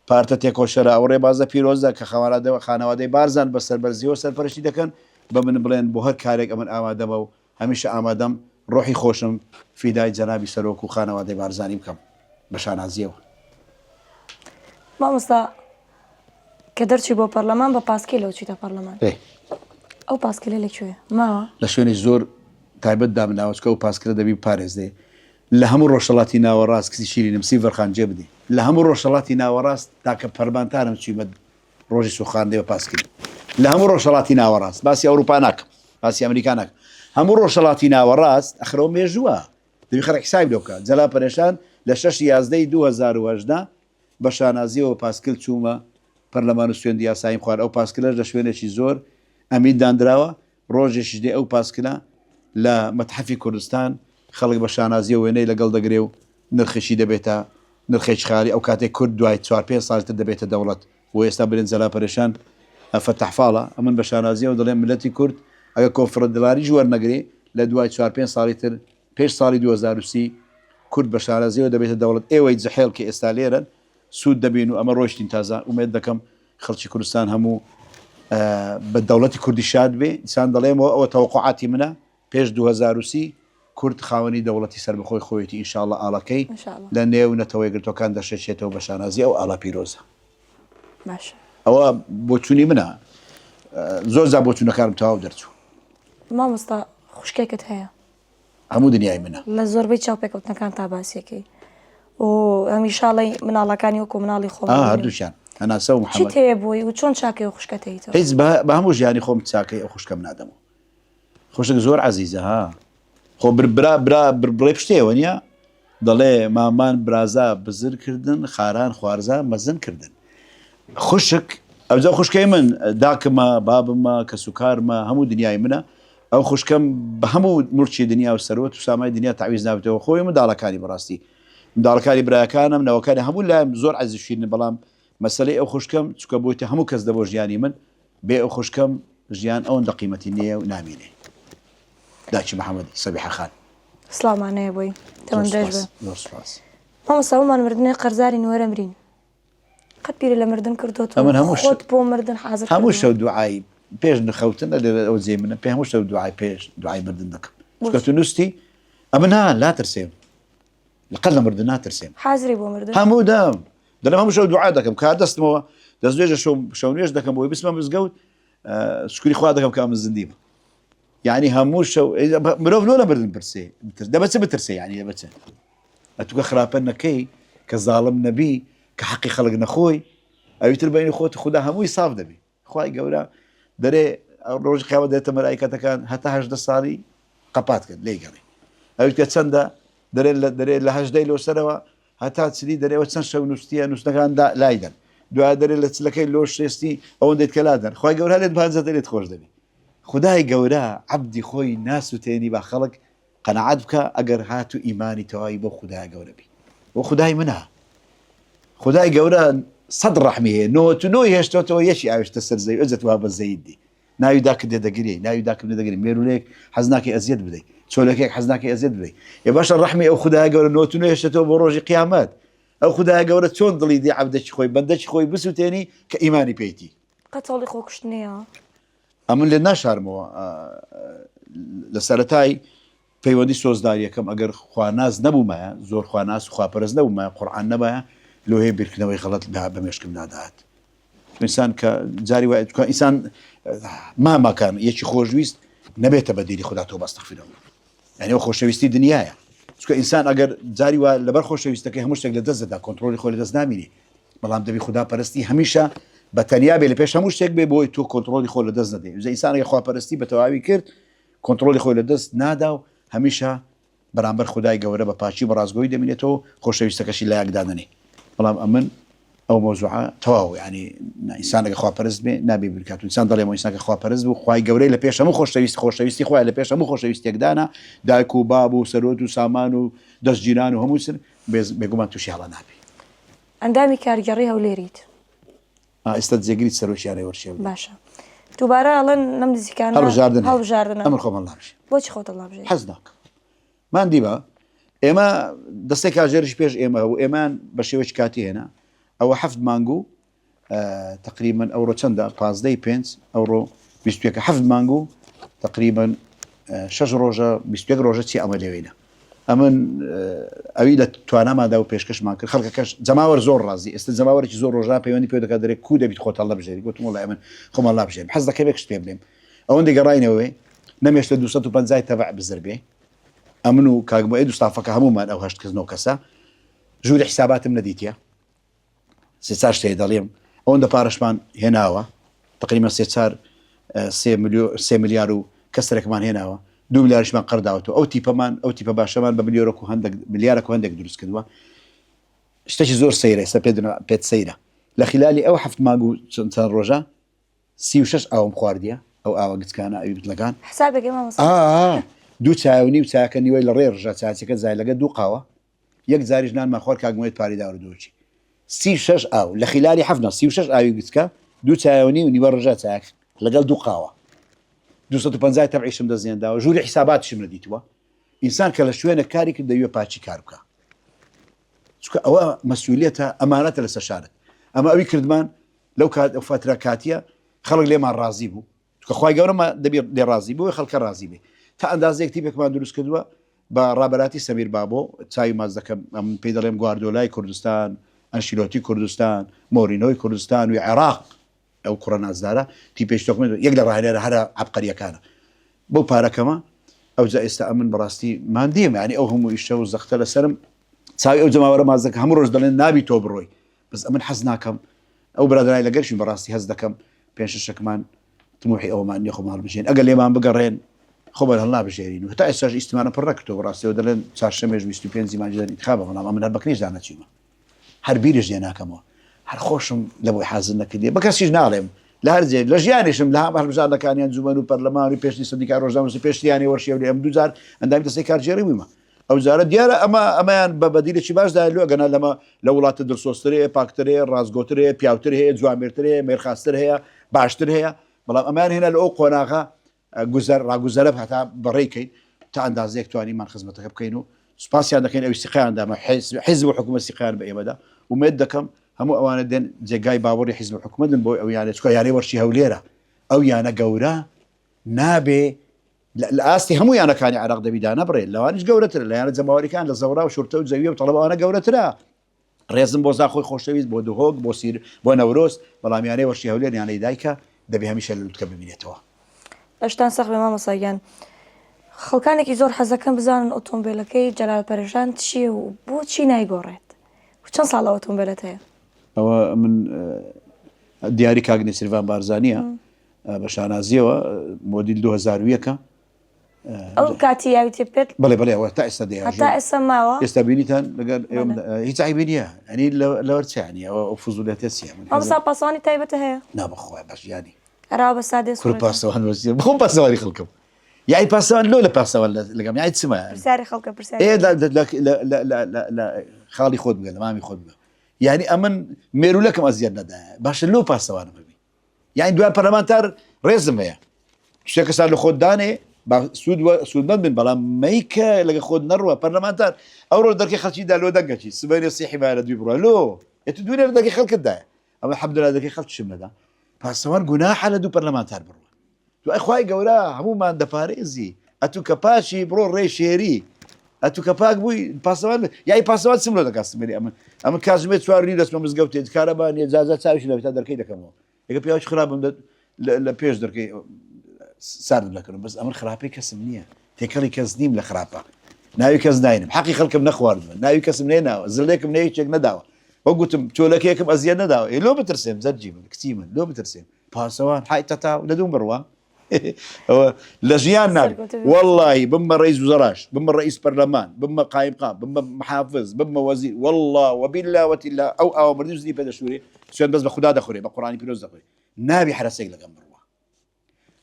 پارتە تێکۆشەرە ئەو ڕێبازە پیرۆزە کە خەوارادە خانەوادەی بارزان بە سەربەرزیەوە سەرپەرشتی دەکەن بە من بڵێن بۆ هەر کارێک ئەمن ئامادەمە و هەمیشە ئامادەم ڕۆحی خۆشم فیدای جەنابی سەرۆک و خانەوادەی بارزانی بکەم بە شانازیەوە. مامۆستا کە دەرچوی بۆ پەرلەمان بە پاسکیلەوە چیتە پەرلەمان ئێ. ئەو پاسکیلە لە کوێیە؟ ماوە؟ لە شوێنی زۆر تایبەت دامناوە چونکە ئەو پاسکیلە دەبی بپارێزرێ لە هەموو ڕۆژهەڵاتی ناوەڕاست کچی شیرینم سیڤەر خان جێ بدێ لە هەموو ڕۆژهەڵاتی ناوەڕاست تاکە پەرلەمانتارم چویمە ڕۆژی سوخاندنی بە پاسکیل لە هەموو ڕۆژهەڵاتی ناوەڕاست باسی ئەوروپا ناکەم باسی ئەمریکا ناکەم هەموو ڕۆژهەڵاتی ناوەڕاست ئەخرەوە مێژووە دەبی خەڵک حسابی لۆ بکات جەلال پەرێشان لە شەش یازدەی 2018 بە شانازیەوە پاسکل چوومە پەرلەمان و سوێندی یاساییم خوارد ئەو پاسکلەش لە شوێنێکی زۆر ئەمین داندراوە ڕۆژێکیش دێ ئەو پاسکلە لە مەتحەفی کوردستان خەڵک بە شانازیەوە وێنەی لەگەڵ دەگرێ و نرخیشی دەبێتە نرخێکی خەیاڵی ئەو کاتەی کورد دوای چوار پێنج ساڵی تر دەبێتە دەوڵەت بۆ ئێستا برێن جەلال پەرێشان فەتاح فاڵە ئەمن بە شانازیەوە دەڵێم ملەتی کورد ئەگەر کۆنفڕدلاریش وەرنەگرێ لە دوای چوار پێنج ساڵی تر پێش ساڵی 2030 کورد بە شانازیەوە دەبێتە دەوڵەت ئێوەی جحێڵ کە ئێستا لێرەن سوود دەبین و ئەمە ڕۆیشتین تازە ئومێد دەکەم خەڵکی کوردستان هەموو بە دەوڵەتی کوردی شاد بێ دیسان دەڵێمەوە ئەوە تەوەقوعاتی منە پێش 2030 کورد خاوەنی دەوڵەتی سەربەخۆی خۆیەتی ان شاء اللە ئاڵاکەی ان شاء اللە. لە نێو نەتەوە یەکگرتوەکان دەشەکێتەوە بە شانازی ئەو ئاڵا پیرۆزە. باشە. ئەوە بۆچونی منە زۆر جار بۆچونەکانم تەواو دەرچوو. مامۆستا خوشکێکت هەیە؟ هەموو دنیای منە. لە زۆربەی چاوپێکەوتنەکان تا باسیەکەی و هەمیشە ئەڵێی مناڵەکانی وەکو مناڵی خۆم ئا هەردووکیان هەناسە و محەمەد. چیت هەیە بۆی و چۆن چاکەی ئەو خوشکەت هەیتەوە؟ هیچ بە هەموو ژیانی خۆم چاکەی ئەو خوشکەم نادەمەوە. خوشک زۆر عەزیزە ها خۆ بر برا برا بڵێ پشتەیەوە نییە دەڵێ مامان برازا بزر کردن خاران خوارزا مەزن کردن خوشک ئەوجا خوشکەی من داکمە بابمە کەسوکارمە هەموو دنیای منە ئەو خوشکەم بە هەموو مڵکی دنیا و سەروەت و سامای دنیا تەعویز نابێتەوە خۆی منداڵەکانی بەڕاستی منداڵەکانی برایەکانم نەوەکانی هەموو لایم زۆر عەزیز شیرینن بەڵام مەسەلەی ئەو خوشکەم چونکە بۆیتە هەموو کەس دەبۆ ژیانی من بێ ئەو خوشکەم ژیان ئەوەندە قیمەتی نییە و نامینێ. داکی محەمەدی، سەبیحە خان. سڵاومان هەیە بۆی. زۆر تەمەن درێژ سوپاس، بێ. زۆر سوپاس. مامۆستا هەموومان مردنێ قەرزارین وەرە مرین. قەت بیرت لە مردن کردۆتەوە ئەمن هەموو خۆت بۆ مردن حازر هەموو کردووە؟ شەو دوعای پێش خەوتن لێرە ئەو جێی منە پێ هەموو شەو دوعای پێش دوعای مردن دەکەم. چونکە بۆچی؟ تو نووستی ئەمن نا ناترسێم. قەت لە مردن ناترسێم. حازری بۆ مردن؟ هەموو دەم دەڵێم هەموو شەو دوعا دەکەم کار دەستمەوە دەستنوێژە شەو شەو نوێژ دەکەم بۆی بچمە مزگەوت شکری خوا دەکەم کە من زندیم یعنی هەموو شەو مرۆڤ لۆ لە مردن پرسێ دەبە چ بترسێ یعنی دەبە چ ئەتوکە خراپە نەکەی کە زاڵم نەبی کە حەقی خەڵک نەخۆی ئەوی تر بینی خۆت خودا هەمووی ساف دەبی خوای گەورە دەرێ ڕۆژی قیامەت دێتە مەلائیکەتەکان هەتا 18 ساڵی قەپات کرد لێی گەڕێ ئەوی کە چەندە دەرێ لە دەرێ لە هەژدەی لۆ سەرەوە هەتا چلی دەرێەوە چەند شەو نووسیە نووسنەکان لای دەن دوای دەرێ لە چلەکەی لۆ شێستی ئەوەندێت کە لادەن خوای گەورە لێت بانجە دەرێت خۆش دەبی خدای گەورە عەبدی خۆی ناسوتێنی با خەڵک قەناعەت بکە ئەگەر هاتوو ئیمانی تەواوی بۆ خودای گەورە بی بۆ خودای منە خودای گەورە سەد ڕەحمی هەیە نۆت و نۆی هێشتۆتەوە یەکی ئاوێشتە سەر زەوی ئەجە تو بە زەید دی. ناوی داکت دێ دەگریێی، ناوی داکم دێ دەگریم، مێروولەیەک حەز ناکەی ئەزیەت بدەی، چۆلەکەیەک حەز ناکەی ئەزیەت بدەی. ئێ باشە ڕەحمی ئەو خودایە گەورە نۆت و نەهێشتێتەوە بۆ ڕۆژی قیامەت؟ ئەو خودایە گەورە چۆن دڵی دێ عەبدەکی خۆی، بەندەکی خۆی بسووتێنی کە ئیمانی پێیتی؟ قەت هەوڵی خۆکوشتن نەیاوە؟ ئەمن لێت ناشارمەوە لە سەرەتای پەیوەندی سۆزداریەکەم ئەگەر خواناس نەبوومایە، زۆر خواناس و خواپەرست نەبوومایە، قورعان نەبایە، لۆیە بیرکردنەوەی غەڵەت بە مێشکمدا دەهات. ئینسان کە جاری وایە چونکە ئینسان ماماکان یەکی خۆشویست نەبێتە بەدیلی خودا تۆبە استغفر الله یعنی ئەو خۆشەویستی دنیایە چونکە ئینسان ئەگەر جاری وا لەبەر خۆشەویستەکەی هەموو شتێک لە دەست دەدا کۆنترۆڵی خۆی لە دەست نامینی بەڵام دەبی خودا پەرستی هەمیشە بە تەنیا بێ لە پێش هەموو شتێک بێ بۆی تۆ کۆنترۆڵی خۆ لە دەست نەدەی ئینسان ئەگەر خواپەرستی بە تەواوی کرد کۆنتڕۆڵی خۆی لە دەست نادا و هەمیشە بەرامبەر خودای گەورە بە پاکی و بە ڕاستگۆیی دەمینێتەوە و خۆشەویستەکەشی لایەک دادەنێ. بەڵام ئەمن ئەو مەوزوعە تەواو یانی ئینسان ئەگەر خواپەرست بێ نابێ بیر بکات و ئینسان دەڵێم ئینسان کە خواپەرست بوو خوای گەورەی لە پێش هەموو خۆشەویست خۆشەویستی خۆیان لە پێش هەموو خۆشەویستێک دانا دایک و باب و سەرۆت و سامان و دەست جیران و هەموو سر بێگومان تووشی هەڵە نابێ. ئەندامی کارگێڕی هەولێریت. ئا ئێستا جێگری سەرۆکی یانەی وەرشی هەولێر. باشە دووبارە ئەڵێن لەم نزیکانە هەڵبژاردن هەیە. هەڵبژاردنە. ئەمن خۆم هەڵنابژێرم. بۆچی خۆت هەڵنابژێری؟ حەز ناکەم. ماندی بە ئێمە دەستەی کاژێریش پێش ئێمە هەبوو ئێمەیان بە شێوەیەکی کاتی هێنا ئەوە حەفت مانگ و تقریبا ئەوڕۆ چەندە پازدەی پێنج ئەوڕۆ 21 حەفت مانگ و تقریبا شەش ڕۆژە 21 ڕۆژە چی ئەمە لەوێنە ئەمن ئەوی لە تواناماندا و پێشکەشمان کرد خەڵکەکەش جەماوەر زۆر ڕازی ئێستا جەماوەرێکی زۆر ڕۆژان پەیوەندی پێ دەکات دەرێ کو دەبیت خۆت هەڵنەبژێری گوتم وەڵای ئەمن خۆم هەڵنابژێرم حەز دەکەم یەک شت پێ بلێم ئەوەندەی گەڕاینەوەێ نەمێشتە 250 تەبع بزر بێ ئەمن و کاک موئەید و ستافەکە هەموومان ئەو هەشت کەس نۆ کەسە ژووری حیساباتم نەدیتە سێ چار شتێ دەڵێم ئەوەندە پارەشمان هێناوە تقریبا سێ چار سێ ملیار و کەسرێکمان هێناوە دو ملیاریشمان قەرداوەتەوە ئەو تیپەمان ئەو تیپە باشەمان بە ملیۆرەک و هەندێک ملیارەک و هەندێک دروست کردووە شتێکی زۆر سەیرە ئێستا پێت پێت سەیرە لە خلالی ئەو هەفت مانگ و چەند چەند ڕۆژە 36 ئاوم خواردیە ئەو ئاوە گچکانە ئەوی بتڵەکان حسابێکەی مامۆستا ئا دوو چای و نیو چاکە نیوەی لە ڕێ ڕژا چاچەکە زایلەگە دوو قاوە یەک جاریش نانمان خوارد کاک موید پارەی داوە دۆچی 36 ئاو لە خیلالی حەفت نا 36 ئاوی گچکە دوو چایە و نیو نیوە ڕژا چایەک لەگەڵ دوو قاوە 250 تەبعیشم دەست نێنداوە ژووری حیساباتیشم نەدیتووە ئینسان کە لە شوێنە کاری کرد دەوێ پاچی کار بکە چونکە ئەوە مەسئولیەتە ئەمانەتە لەسەر شارت ئەمە ئەوی کردمان لەو کات ئەو فترە کاتیە خەڵک لێمان ڕازی بوو چونکە خوای گەورە ما دەبێ لێ ڕازی بۆی خەڵکە ڕازی بێ تا ئەندازەیەک تیپێکمان دروست کردووە بە ڕابەراتی سەمیر بابۆ چاوی ماچ دەکەم ئەم پێی دەڵێم گواردۆلای کوردستان ئەنشیلۆتی کوردستان مۆرینۆی کوردستان و عێراق ئەو کوڕە نازدارە تیپێکی تۆکمە یەک لە ڕاهێنەرە هەرە عەبقەریەکانە بەو پارەکەمە ئەوجا ئێستا ئەمن بەڕاستی ماندیم یعنی ئەو هەموو ئیشە و زەختە لەسەرم چاوی ئەو جەماوەرە ماچ دەکەم هەموو ڕۆژ دەڵێن نابی تۆ بڕۆی بەس ئەمن حەز ناکەم ئەو برادەرای لەگەرشین بەڕاستی هەست دەکەم پێنج شەشەکمان تموحی ئەوەمان نیە خۆمان هەڵبژێرین ئەگەر لێمان بگەڕێن خۆمان هەڵنابژێرین و هەتا ئێستاش ئیستمانە پڕ نەکردەوە بەڕاستیەوە دەڵێن چارشەمێش 25 مانگی دەن ئینتخابە بەڵام ئەمن هەر بەکنیشدا نەچوومە هەر بیرش لێ ناکەمەوە هەر خۆشم لە بۆی حازر نەکردێ بە کەسیش ناڵێم لە هەر جێ لە ژیانیشم لە هەم هەڵبژاردنەکانیان جومەن و پەرلەمان و پێشتی سندیکای ڕۆژنامەنووسی پێشتیانی وەرشی و ئەم دووجار ئەندامی دەستەی کارگێڕی بوویمە ئەو جارە دیارە ئەمە ئەمەیان بە بەدیلێکی باش دایە لۆ ئەگەنا لەمە لە وڵاتە دڵسۆزتر هەیە پاکتر هەیە ڕاستگۆتر هەیە پیاوتر هەیە جوامێرتر هەیە مێرخاستر هەیە باشتر هەیە بەڵام ئەمەیان هێنا لە ئەو قۆناغە گوزەر ڕاگوزەرە هەتا بەڕێی کەین تا ئەندازەیەک توانیمان خزمەتەکە بکەین و سوپاسیان دەکەین ئەوی سیقەیان دامە حیزب و حکوومەت سیقەیان بە ئێمەدا ئومێد دەکەم هەموو ئەوانە دێن جێگای باوەڕی حیزب و حکوومەتن بۆی ئەو یانە چکە یانەی وەرشی هەولێرە ئەو یانە گەورە نابێ لە ئاستی هەموو یانەکانی عێراق دەبی دانەبڕێت، لەوانیش گەورەترە، لە یانە جەماوەریەکان لە زەوڕا و شورتە و جەویە و تەڵەبە ئەوانە گەورەترە. ڕێزم بۆ زاخۆی خۆشەویست، بۆ دهۆک، بۆ سیر، بۆ نەورۆز، بەڵام یانەی وەرشی هەولێر یانەی دایکە، دەبێ هەمیشە لە لوتکە بمینێتەوە. لەشتان ساخ بێ مامۆستا گیان. خەڵکانێکی زۆر حەزەکەن بزانن ئۆتۆمبێلەکەی جەلال پەرێشان چییە و بۆچی نایگۆڕێت و چەند ساڵە ئۆتۆمبێلەت هەیە؟ ئەوە من دیاری کاک نێچیرڤان بارزانییە، بە شانازیەوە مۆدیل 2001 ە ئەو کاتی یاویتێ پێت بڵێ بڵێ ئەوە تا ئێستا دەیاژۆ هەتا ئێستا ماوە ئێستا بینیتان لەگەر هیچ عیبی نییە ئەنی لەوەر چیانی ئەوە ئەو فزولەتە چیە من مامۆستا پاسەوانی تایبەتە هەیە نا بەخوای بەس ژیانی ئەراوە بە سادێ کورە پاسەوان بەس بخۆم پاسەوانی خەڵکم یای پاسەوان لۆ لە پاسەوان لەگەم یای چمە پرسیاری خەڵکە پرسیاری ئێ لە خاڵی خۆت بگە لە مامی خۆت بگە یعنی ئەمن مێرولەکەم ئەزیەت نەدایە باشە لۆ پاسەوانم هەبی یانی دوای پەرلەمانتار ڕێزم هەیە. شتێ کەسان لە خۆت دانێ با سوود سوودمەند بن بەڵام مەیکە لەگە خۆت نەڕوە پەرلەمانتار ئەوڕۆ دەرکی خەڵکی دا لۆ دەنگەچی سبەینێ سیحی مایە لە دوی بڕە لۆ ئێ تو دوێنێ لە دەنگی خەڵکت دایە ئەمە الحمدلله دەرکی خەڵکیشم نەدا پاسەوان گوناحە لە دوو پەرلەمانتار بڕوە دوای خوای گەورە هەموومان دەپارێزی ئەتو کە پاچی بڕۆ ڕێ شێری ئەتو کە پاک بووی پاسەوان یای پاسەوان چم لۆ دەکات سمێری ئەمن ئەمن کاتژمێر چوار نیو دەچمە مزگەوتێ کارەبا نییە جاجا چاویشی لە تا دەرکەی دەکەمەوە ئەگە پیاوێکی خراپم لە پێش دەرکەی ساردم دەکردم بەس ئەمن خراپەی کەسم نییە تێکەڵی کەس نیم لە خراپە ناوی کەس ناینم حەقی خەڵکم نەخواردووە ناوی کەسم نێناوە زلێکم نە هیچێک نەداوە وە گوتم چۆلەکێکم ئەزیەت نەداوە ئێ لۆ بترسێم زەرجی من کچی من لۆ بترسێم پاسەوان حای تەتاو لە دوم بڕوا ئەوە لە ژیان نابێ وەڵڵاهی ببمە ڕئیس وزەراش ببمە ڕئیس پەرلەمان ببمە قایمقام ببمە محافز ببمە وەزیر واللە وباللە وتاللە ئەو ئاوە مردن زنی پێ دەشورێ سوێن بەس بە خودا دەخورێ بە قورئانی پیرۆز دەخورێ نابی حەرەسێک لەگەم بڕوا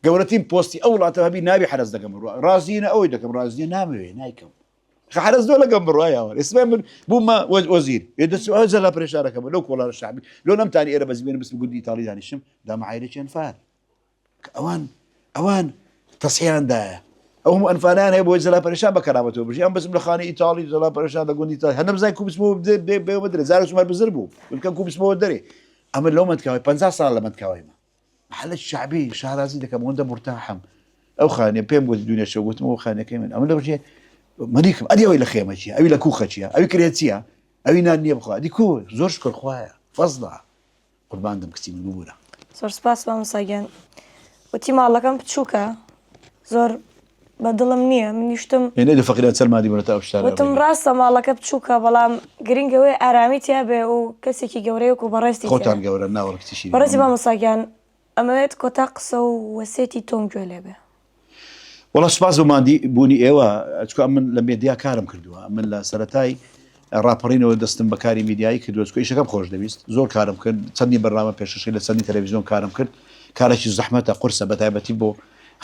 گەورەترین پۆستی ئەو وڵاتە هەبی نابی حەرەس دەگەم بڕوا ڕازینە ئەوەی دەکەم ڕازیە نامەوێ نایکەم حەرەس لۆ لەگەم بڕوا یاوە ئێستا من بوومە وەزیر ئێ دەچم ئەو جەلا پرێشارەکەم لەو کۆڵانە شەعبی لۆ نەمتانی ئێرە بەزی بێنم بچم گوندی ئیتاڵی دانیشم دامە عایلەکی ئەنفال کە ئەوان ئەوان تەسحیان دایە ئەو هەموو ئەنفالیان هەیە بۆی زەلا پەرێشان بە کەرامەتەوە بژی ئەم بەزم لە خانی ئیتاڵی زەلا پەرێشان لە گوندی ئیتاڵی هەر نەمزانی کو بچمەوە بێ بدرێ زارە چومەر بزر بوو بکەم کو بچمەوە دەرێ ئەمە لەو مەندکاوی 50 ساڵ لە مەندکاوی مە محلە شعبی شارازی دەکەم ئەوەندە مرتاحم ئەو خانیە پێم گوت دوێنێ شەو گوتم ئەو خانەکەی من ئەمە لە بژێ مەلیکم ئەدی ئەوەی لە خێمە چیە ئەوی لە کوخە چیە ئەوی کرێ چیە ئەوی نان نییە بخوا ئەدی کو زۆر شکر خوایە فەزڵە قوربان دەم کچی من ببورە. زۆر سپاس مامۆستا گیان وتی ماڵەکەم بچووکە زۆر بە دڵم نییە منیشتم ئێ نەی فەقیران چەند مادی بوونەتە ئەو شارە وتم ڕاستە ماڵەکە بچووکە بەڵام گرنگ ئەوەیە ئارامی تیا بێ و کەسێکی گەورەی وەکو بەڕێزتی تیا خۆتان گەورەن ناوەڵ کچی شیرین بەڕێزی مامۆستا گیان ئەمەوێت کۆتا قسە و وەسێتی تۆم گوێ لێ بێ. وەڵا سوپاس بۆ ماندی بوونی ئێوە چکە من لە مێدیا کارم کردووە من لە سەرەتای ڕاپەڕینەوە دەستم بە کاری میدیایی کردووە چکە ئیشەکەم خۆش دەویست زۆر کارم کرد چەندی بەرنامە پێشکەشی لە چەندی تەلەڤیزیۆن کارم کرد کارێکی زەحمەتە قورسە بە تایبەتی بۆ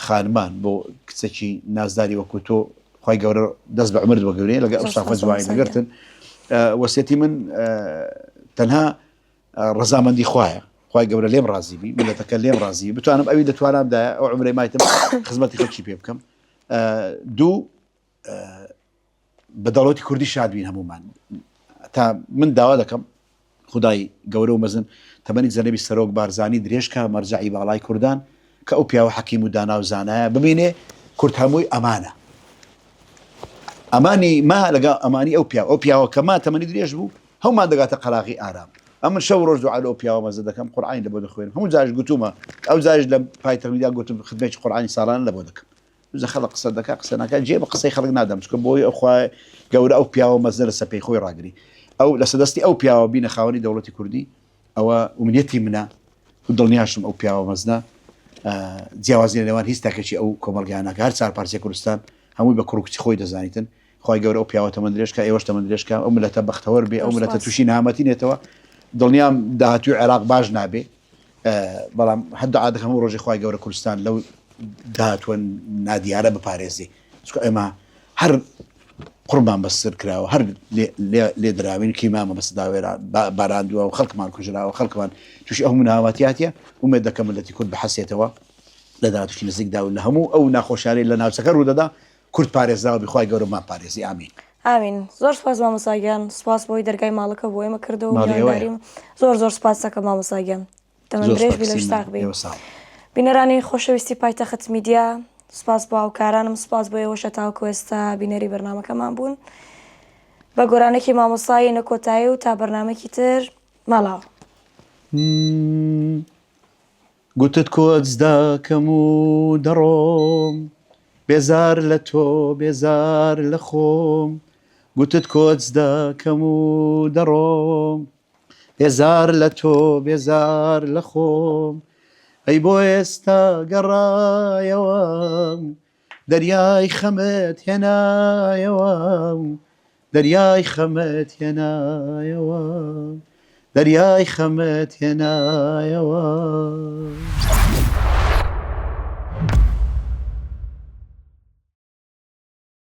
خانمان بۆ کچێکی نازداری وەکو تۆ خوای گەورە دەست بە عمرت وەگەورەیە لەگە ئەو سافە جوانی لەگەرتن وەسێتی من تەنها ڕەزامەندی خوایە خوای گەورە لێم ڕازی بی میلەتەکە لێم ڕازی بی بتوانم ئەوی لە توانامدایە ئەو عمرەی مایتم خزمەتی خەڵکی پێ بکەم دوو بە دەوڵەتی کوردی شاد بین هەمومان تا من داوا دەکەم خدای گەورە و مەزن تەمەنی جەنەبی سەرۆک بارزانی درێژکە مەرجەعی باڵای کوردان کە ئەو پیاوە حەکیم و دانا و زانایە بمینێ کورد هەمووی ئەمانە ئەمانی ما لەگەڵ ئەمانی ئەو پیاو ئەو پیاوە کە ما تەمەنی درێژ بوو هەموومان دەگاتە قەراغی ئارام. ئەمن شەو و ڕۆژ دوعا لۆ ئەو پیاوە مەزنە دەکەم، قورعانی لەبۆ دەخوێنم، هەموو جارێش گوتوومە، ئەو جارێش لە پایتەخت میدیا گوتم ختمێکی قورعانی ساڵانە لەبۆ دەکەم. ئینجا خەڵک قسە دەکا، قسە ناکا، جێ بە قسەی خەڵک نادەم، چونکە بۆی ئەو خوای گەورە ئەو پیاوە مەزنە لەسەر پێی خۆی ڕاگری. ئەو لەسەر دەستی ئەو پیاوە بینە خاوەنی دەوڵەتی کوردی، ئەوە ئومنیەتی منە و دڵنیاشم ئەو پیاوە مەزنە جیاوازی لە نێوان هیچ تاکێکی ئەو کۆمەڵگایە ناکا. هەر چار پارچەی کوردستان هەمووی بە کوڕ و کچی خۆی دەزانیتن. خوای گەورە ئەو پیاوە تەمەن درێژ کا ئێوەش تەمەن درێژ کا ئەو ملەتە بەختەوەر بێ ئەو ملەتە تووشی نەهامەتی نێتەوە دڵنیام داهاتوی عێراق باش نابێ بەڵام هەر دوعا دەکەم هەموو ڕۆژێ خوای گەورە کوردستان لەو داهاتوە نادیارە بپارێزێ چونکە ئێمە هەر قڕمان بەسەر کراوە هەر لێ دراوین کیمامە بەسەدا باراندووە و خەڵکمان کوژراوە خەڵکمان تووشی ئەو مناواتیاتە ئومێد دەکەم ملەتی کورد بحەسێتەوە لە داهاتووی نزیکدا و لە هەموو ئەو ناخۆشیانەی لە ناوچەکە ڕوودەدا کورد پارێزراو بی خوای گەورە بمان پارێزی ئامین. ئامین زۆر سوپاس مامۆستا گیان سوپاس بۆی دەرگای ماڵەکە بۆ ئێمە کردەوە و میوانداریم زۆر زۆر سوپاس دەکەم مامۆستا گیان تەمەن درێژ بی لەش ساغ بی بینەرانی خۆشەویستی پایتەخت میدیا سوپاس بۆ هاوکارانم سوپاس بۆ ئێوەش هەتاوەکو ئێستا بینەری بەرنامەکەمان بوون بە گۆرانێکی مامۆستای نە کۆتایی و تا بەرنامەکی تر ماڵاوە. گوتت کۆچ دەکەم و دەڕۆم بێزار لە تۆ بێزار لە خۆم گوتت کۆچ دەکەم و دەڕۆم بێزار لە تۆ بێزار لە خۆم ئەی بۆ ئێستا گەڕایەوە دەریای خەمت هێنایەوە دەریای خەمت هێنایەوە دەریای خەمت هێنایەوە.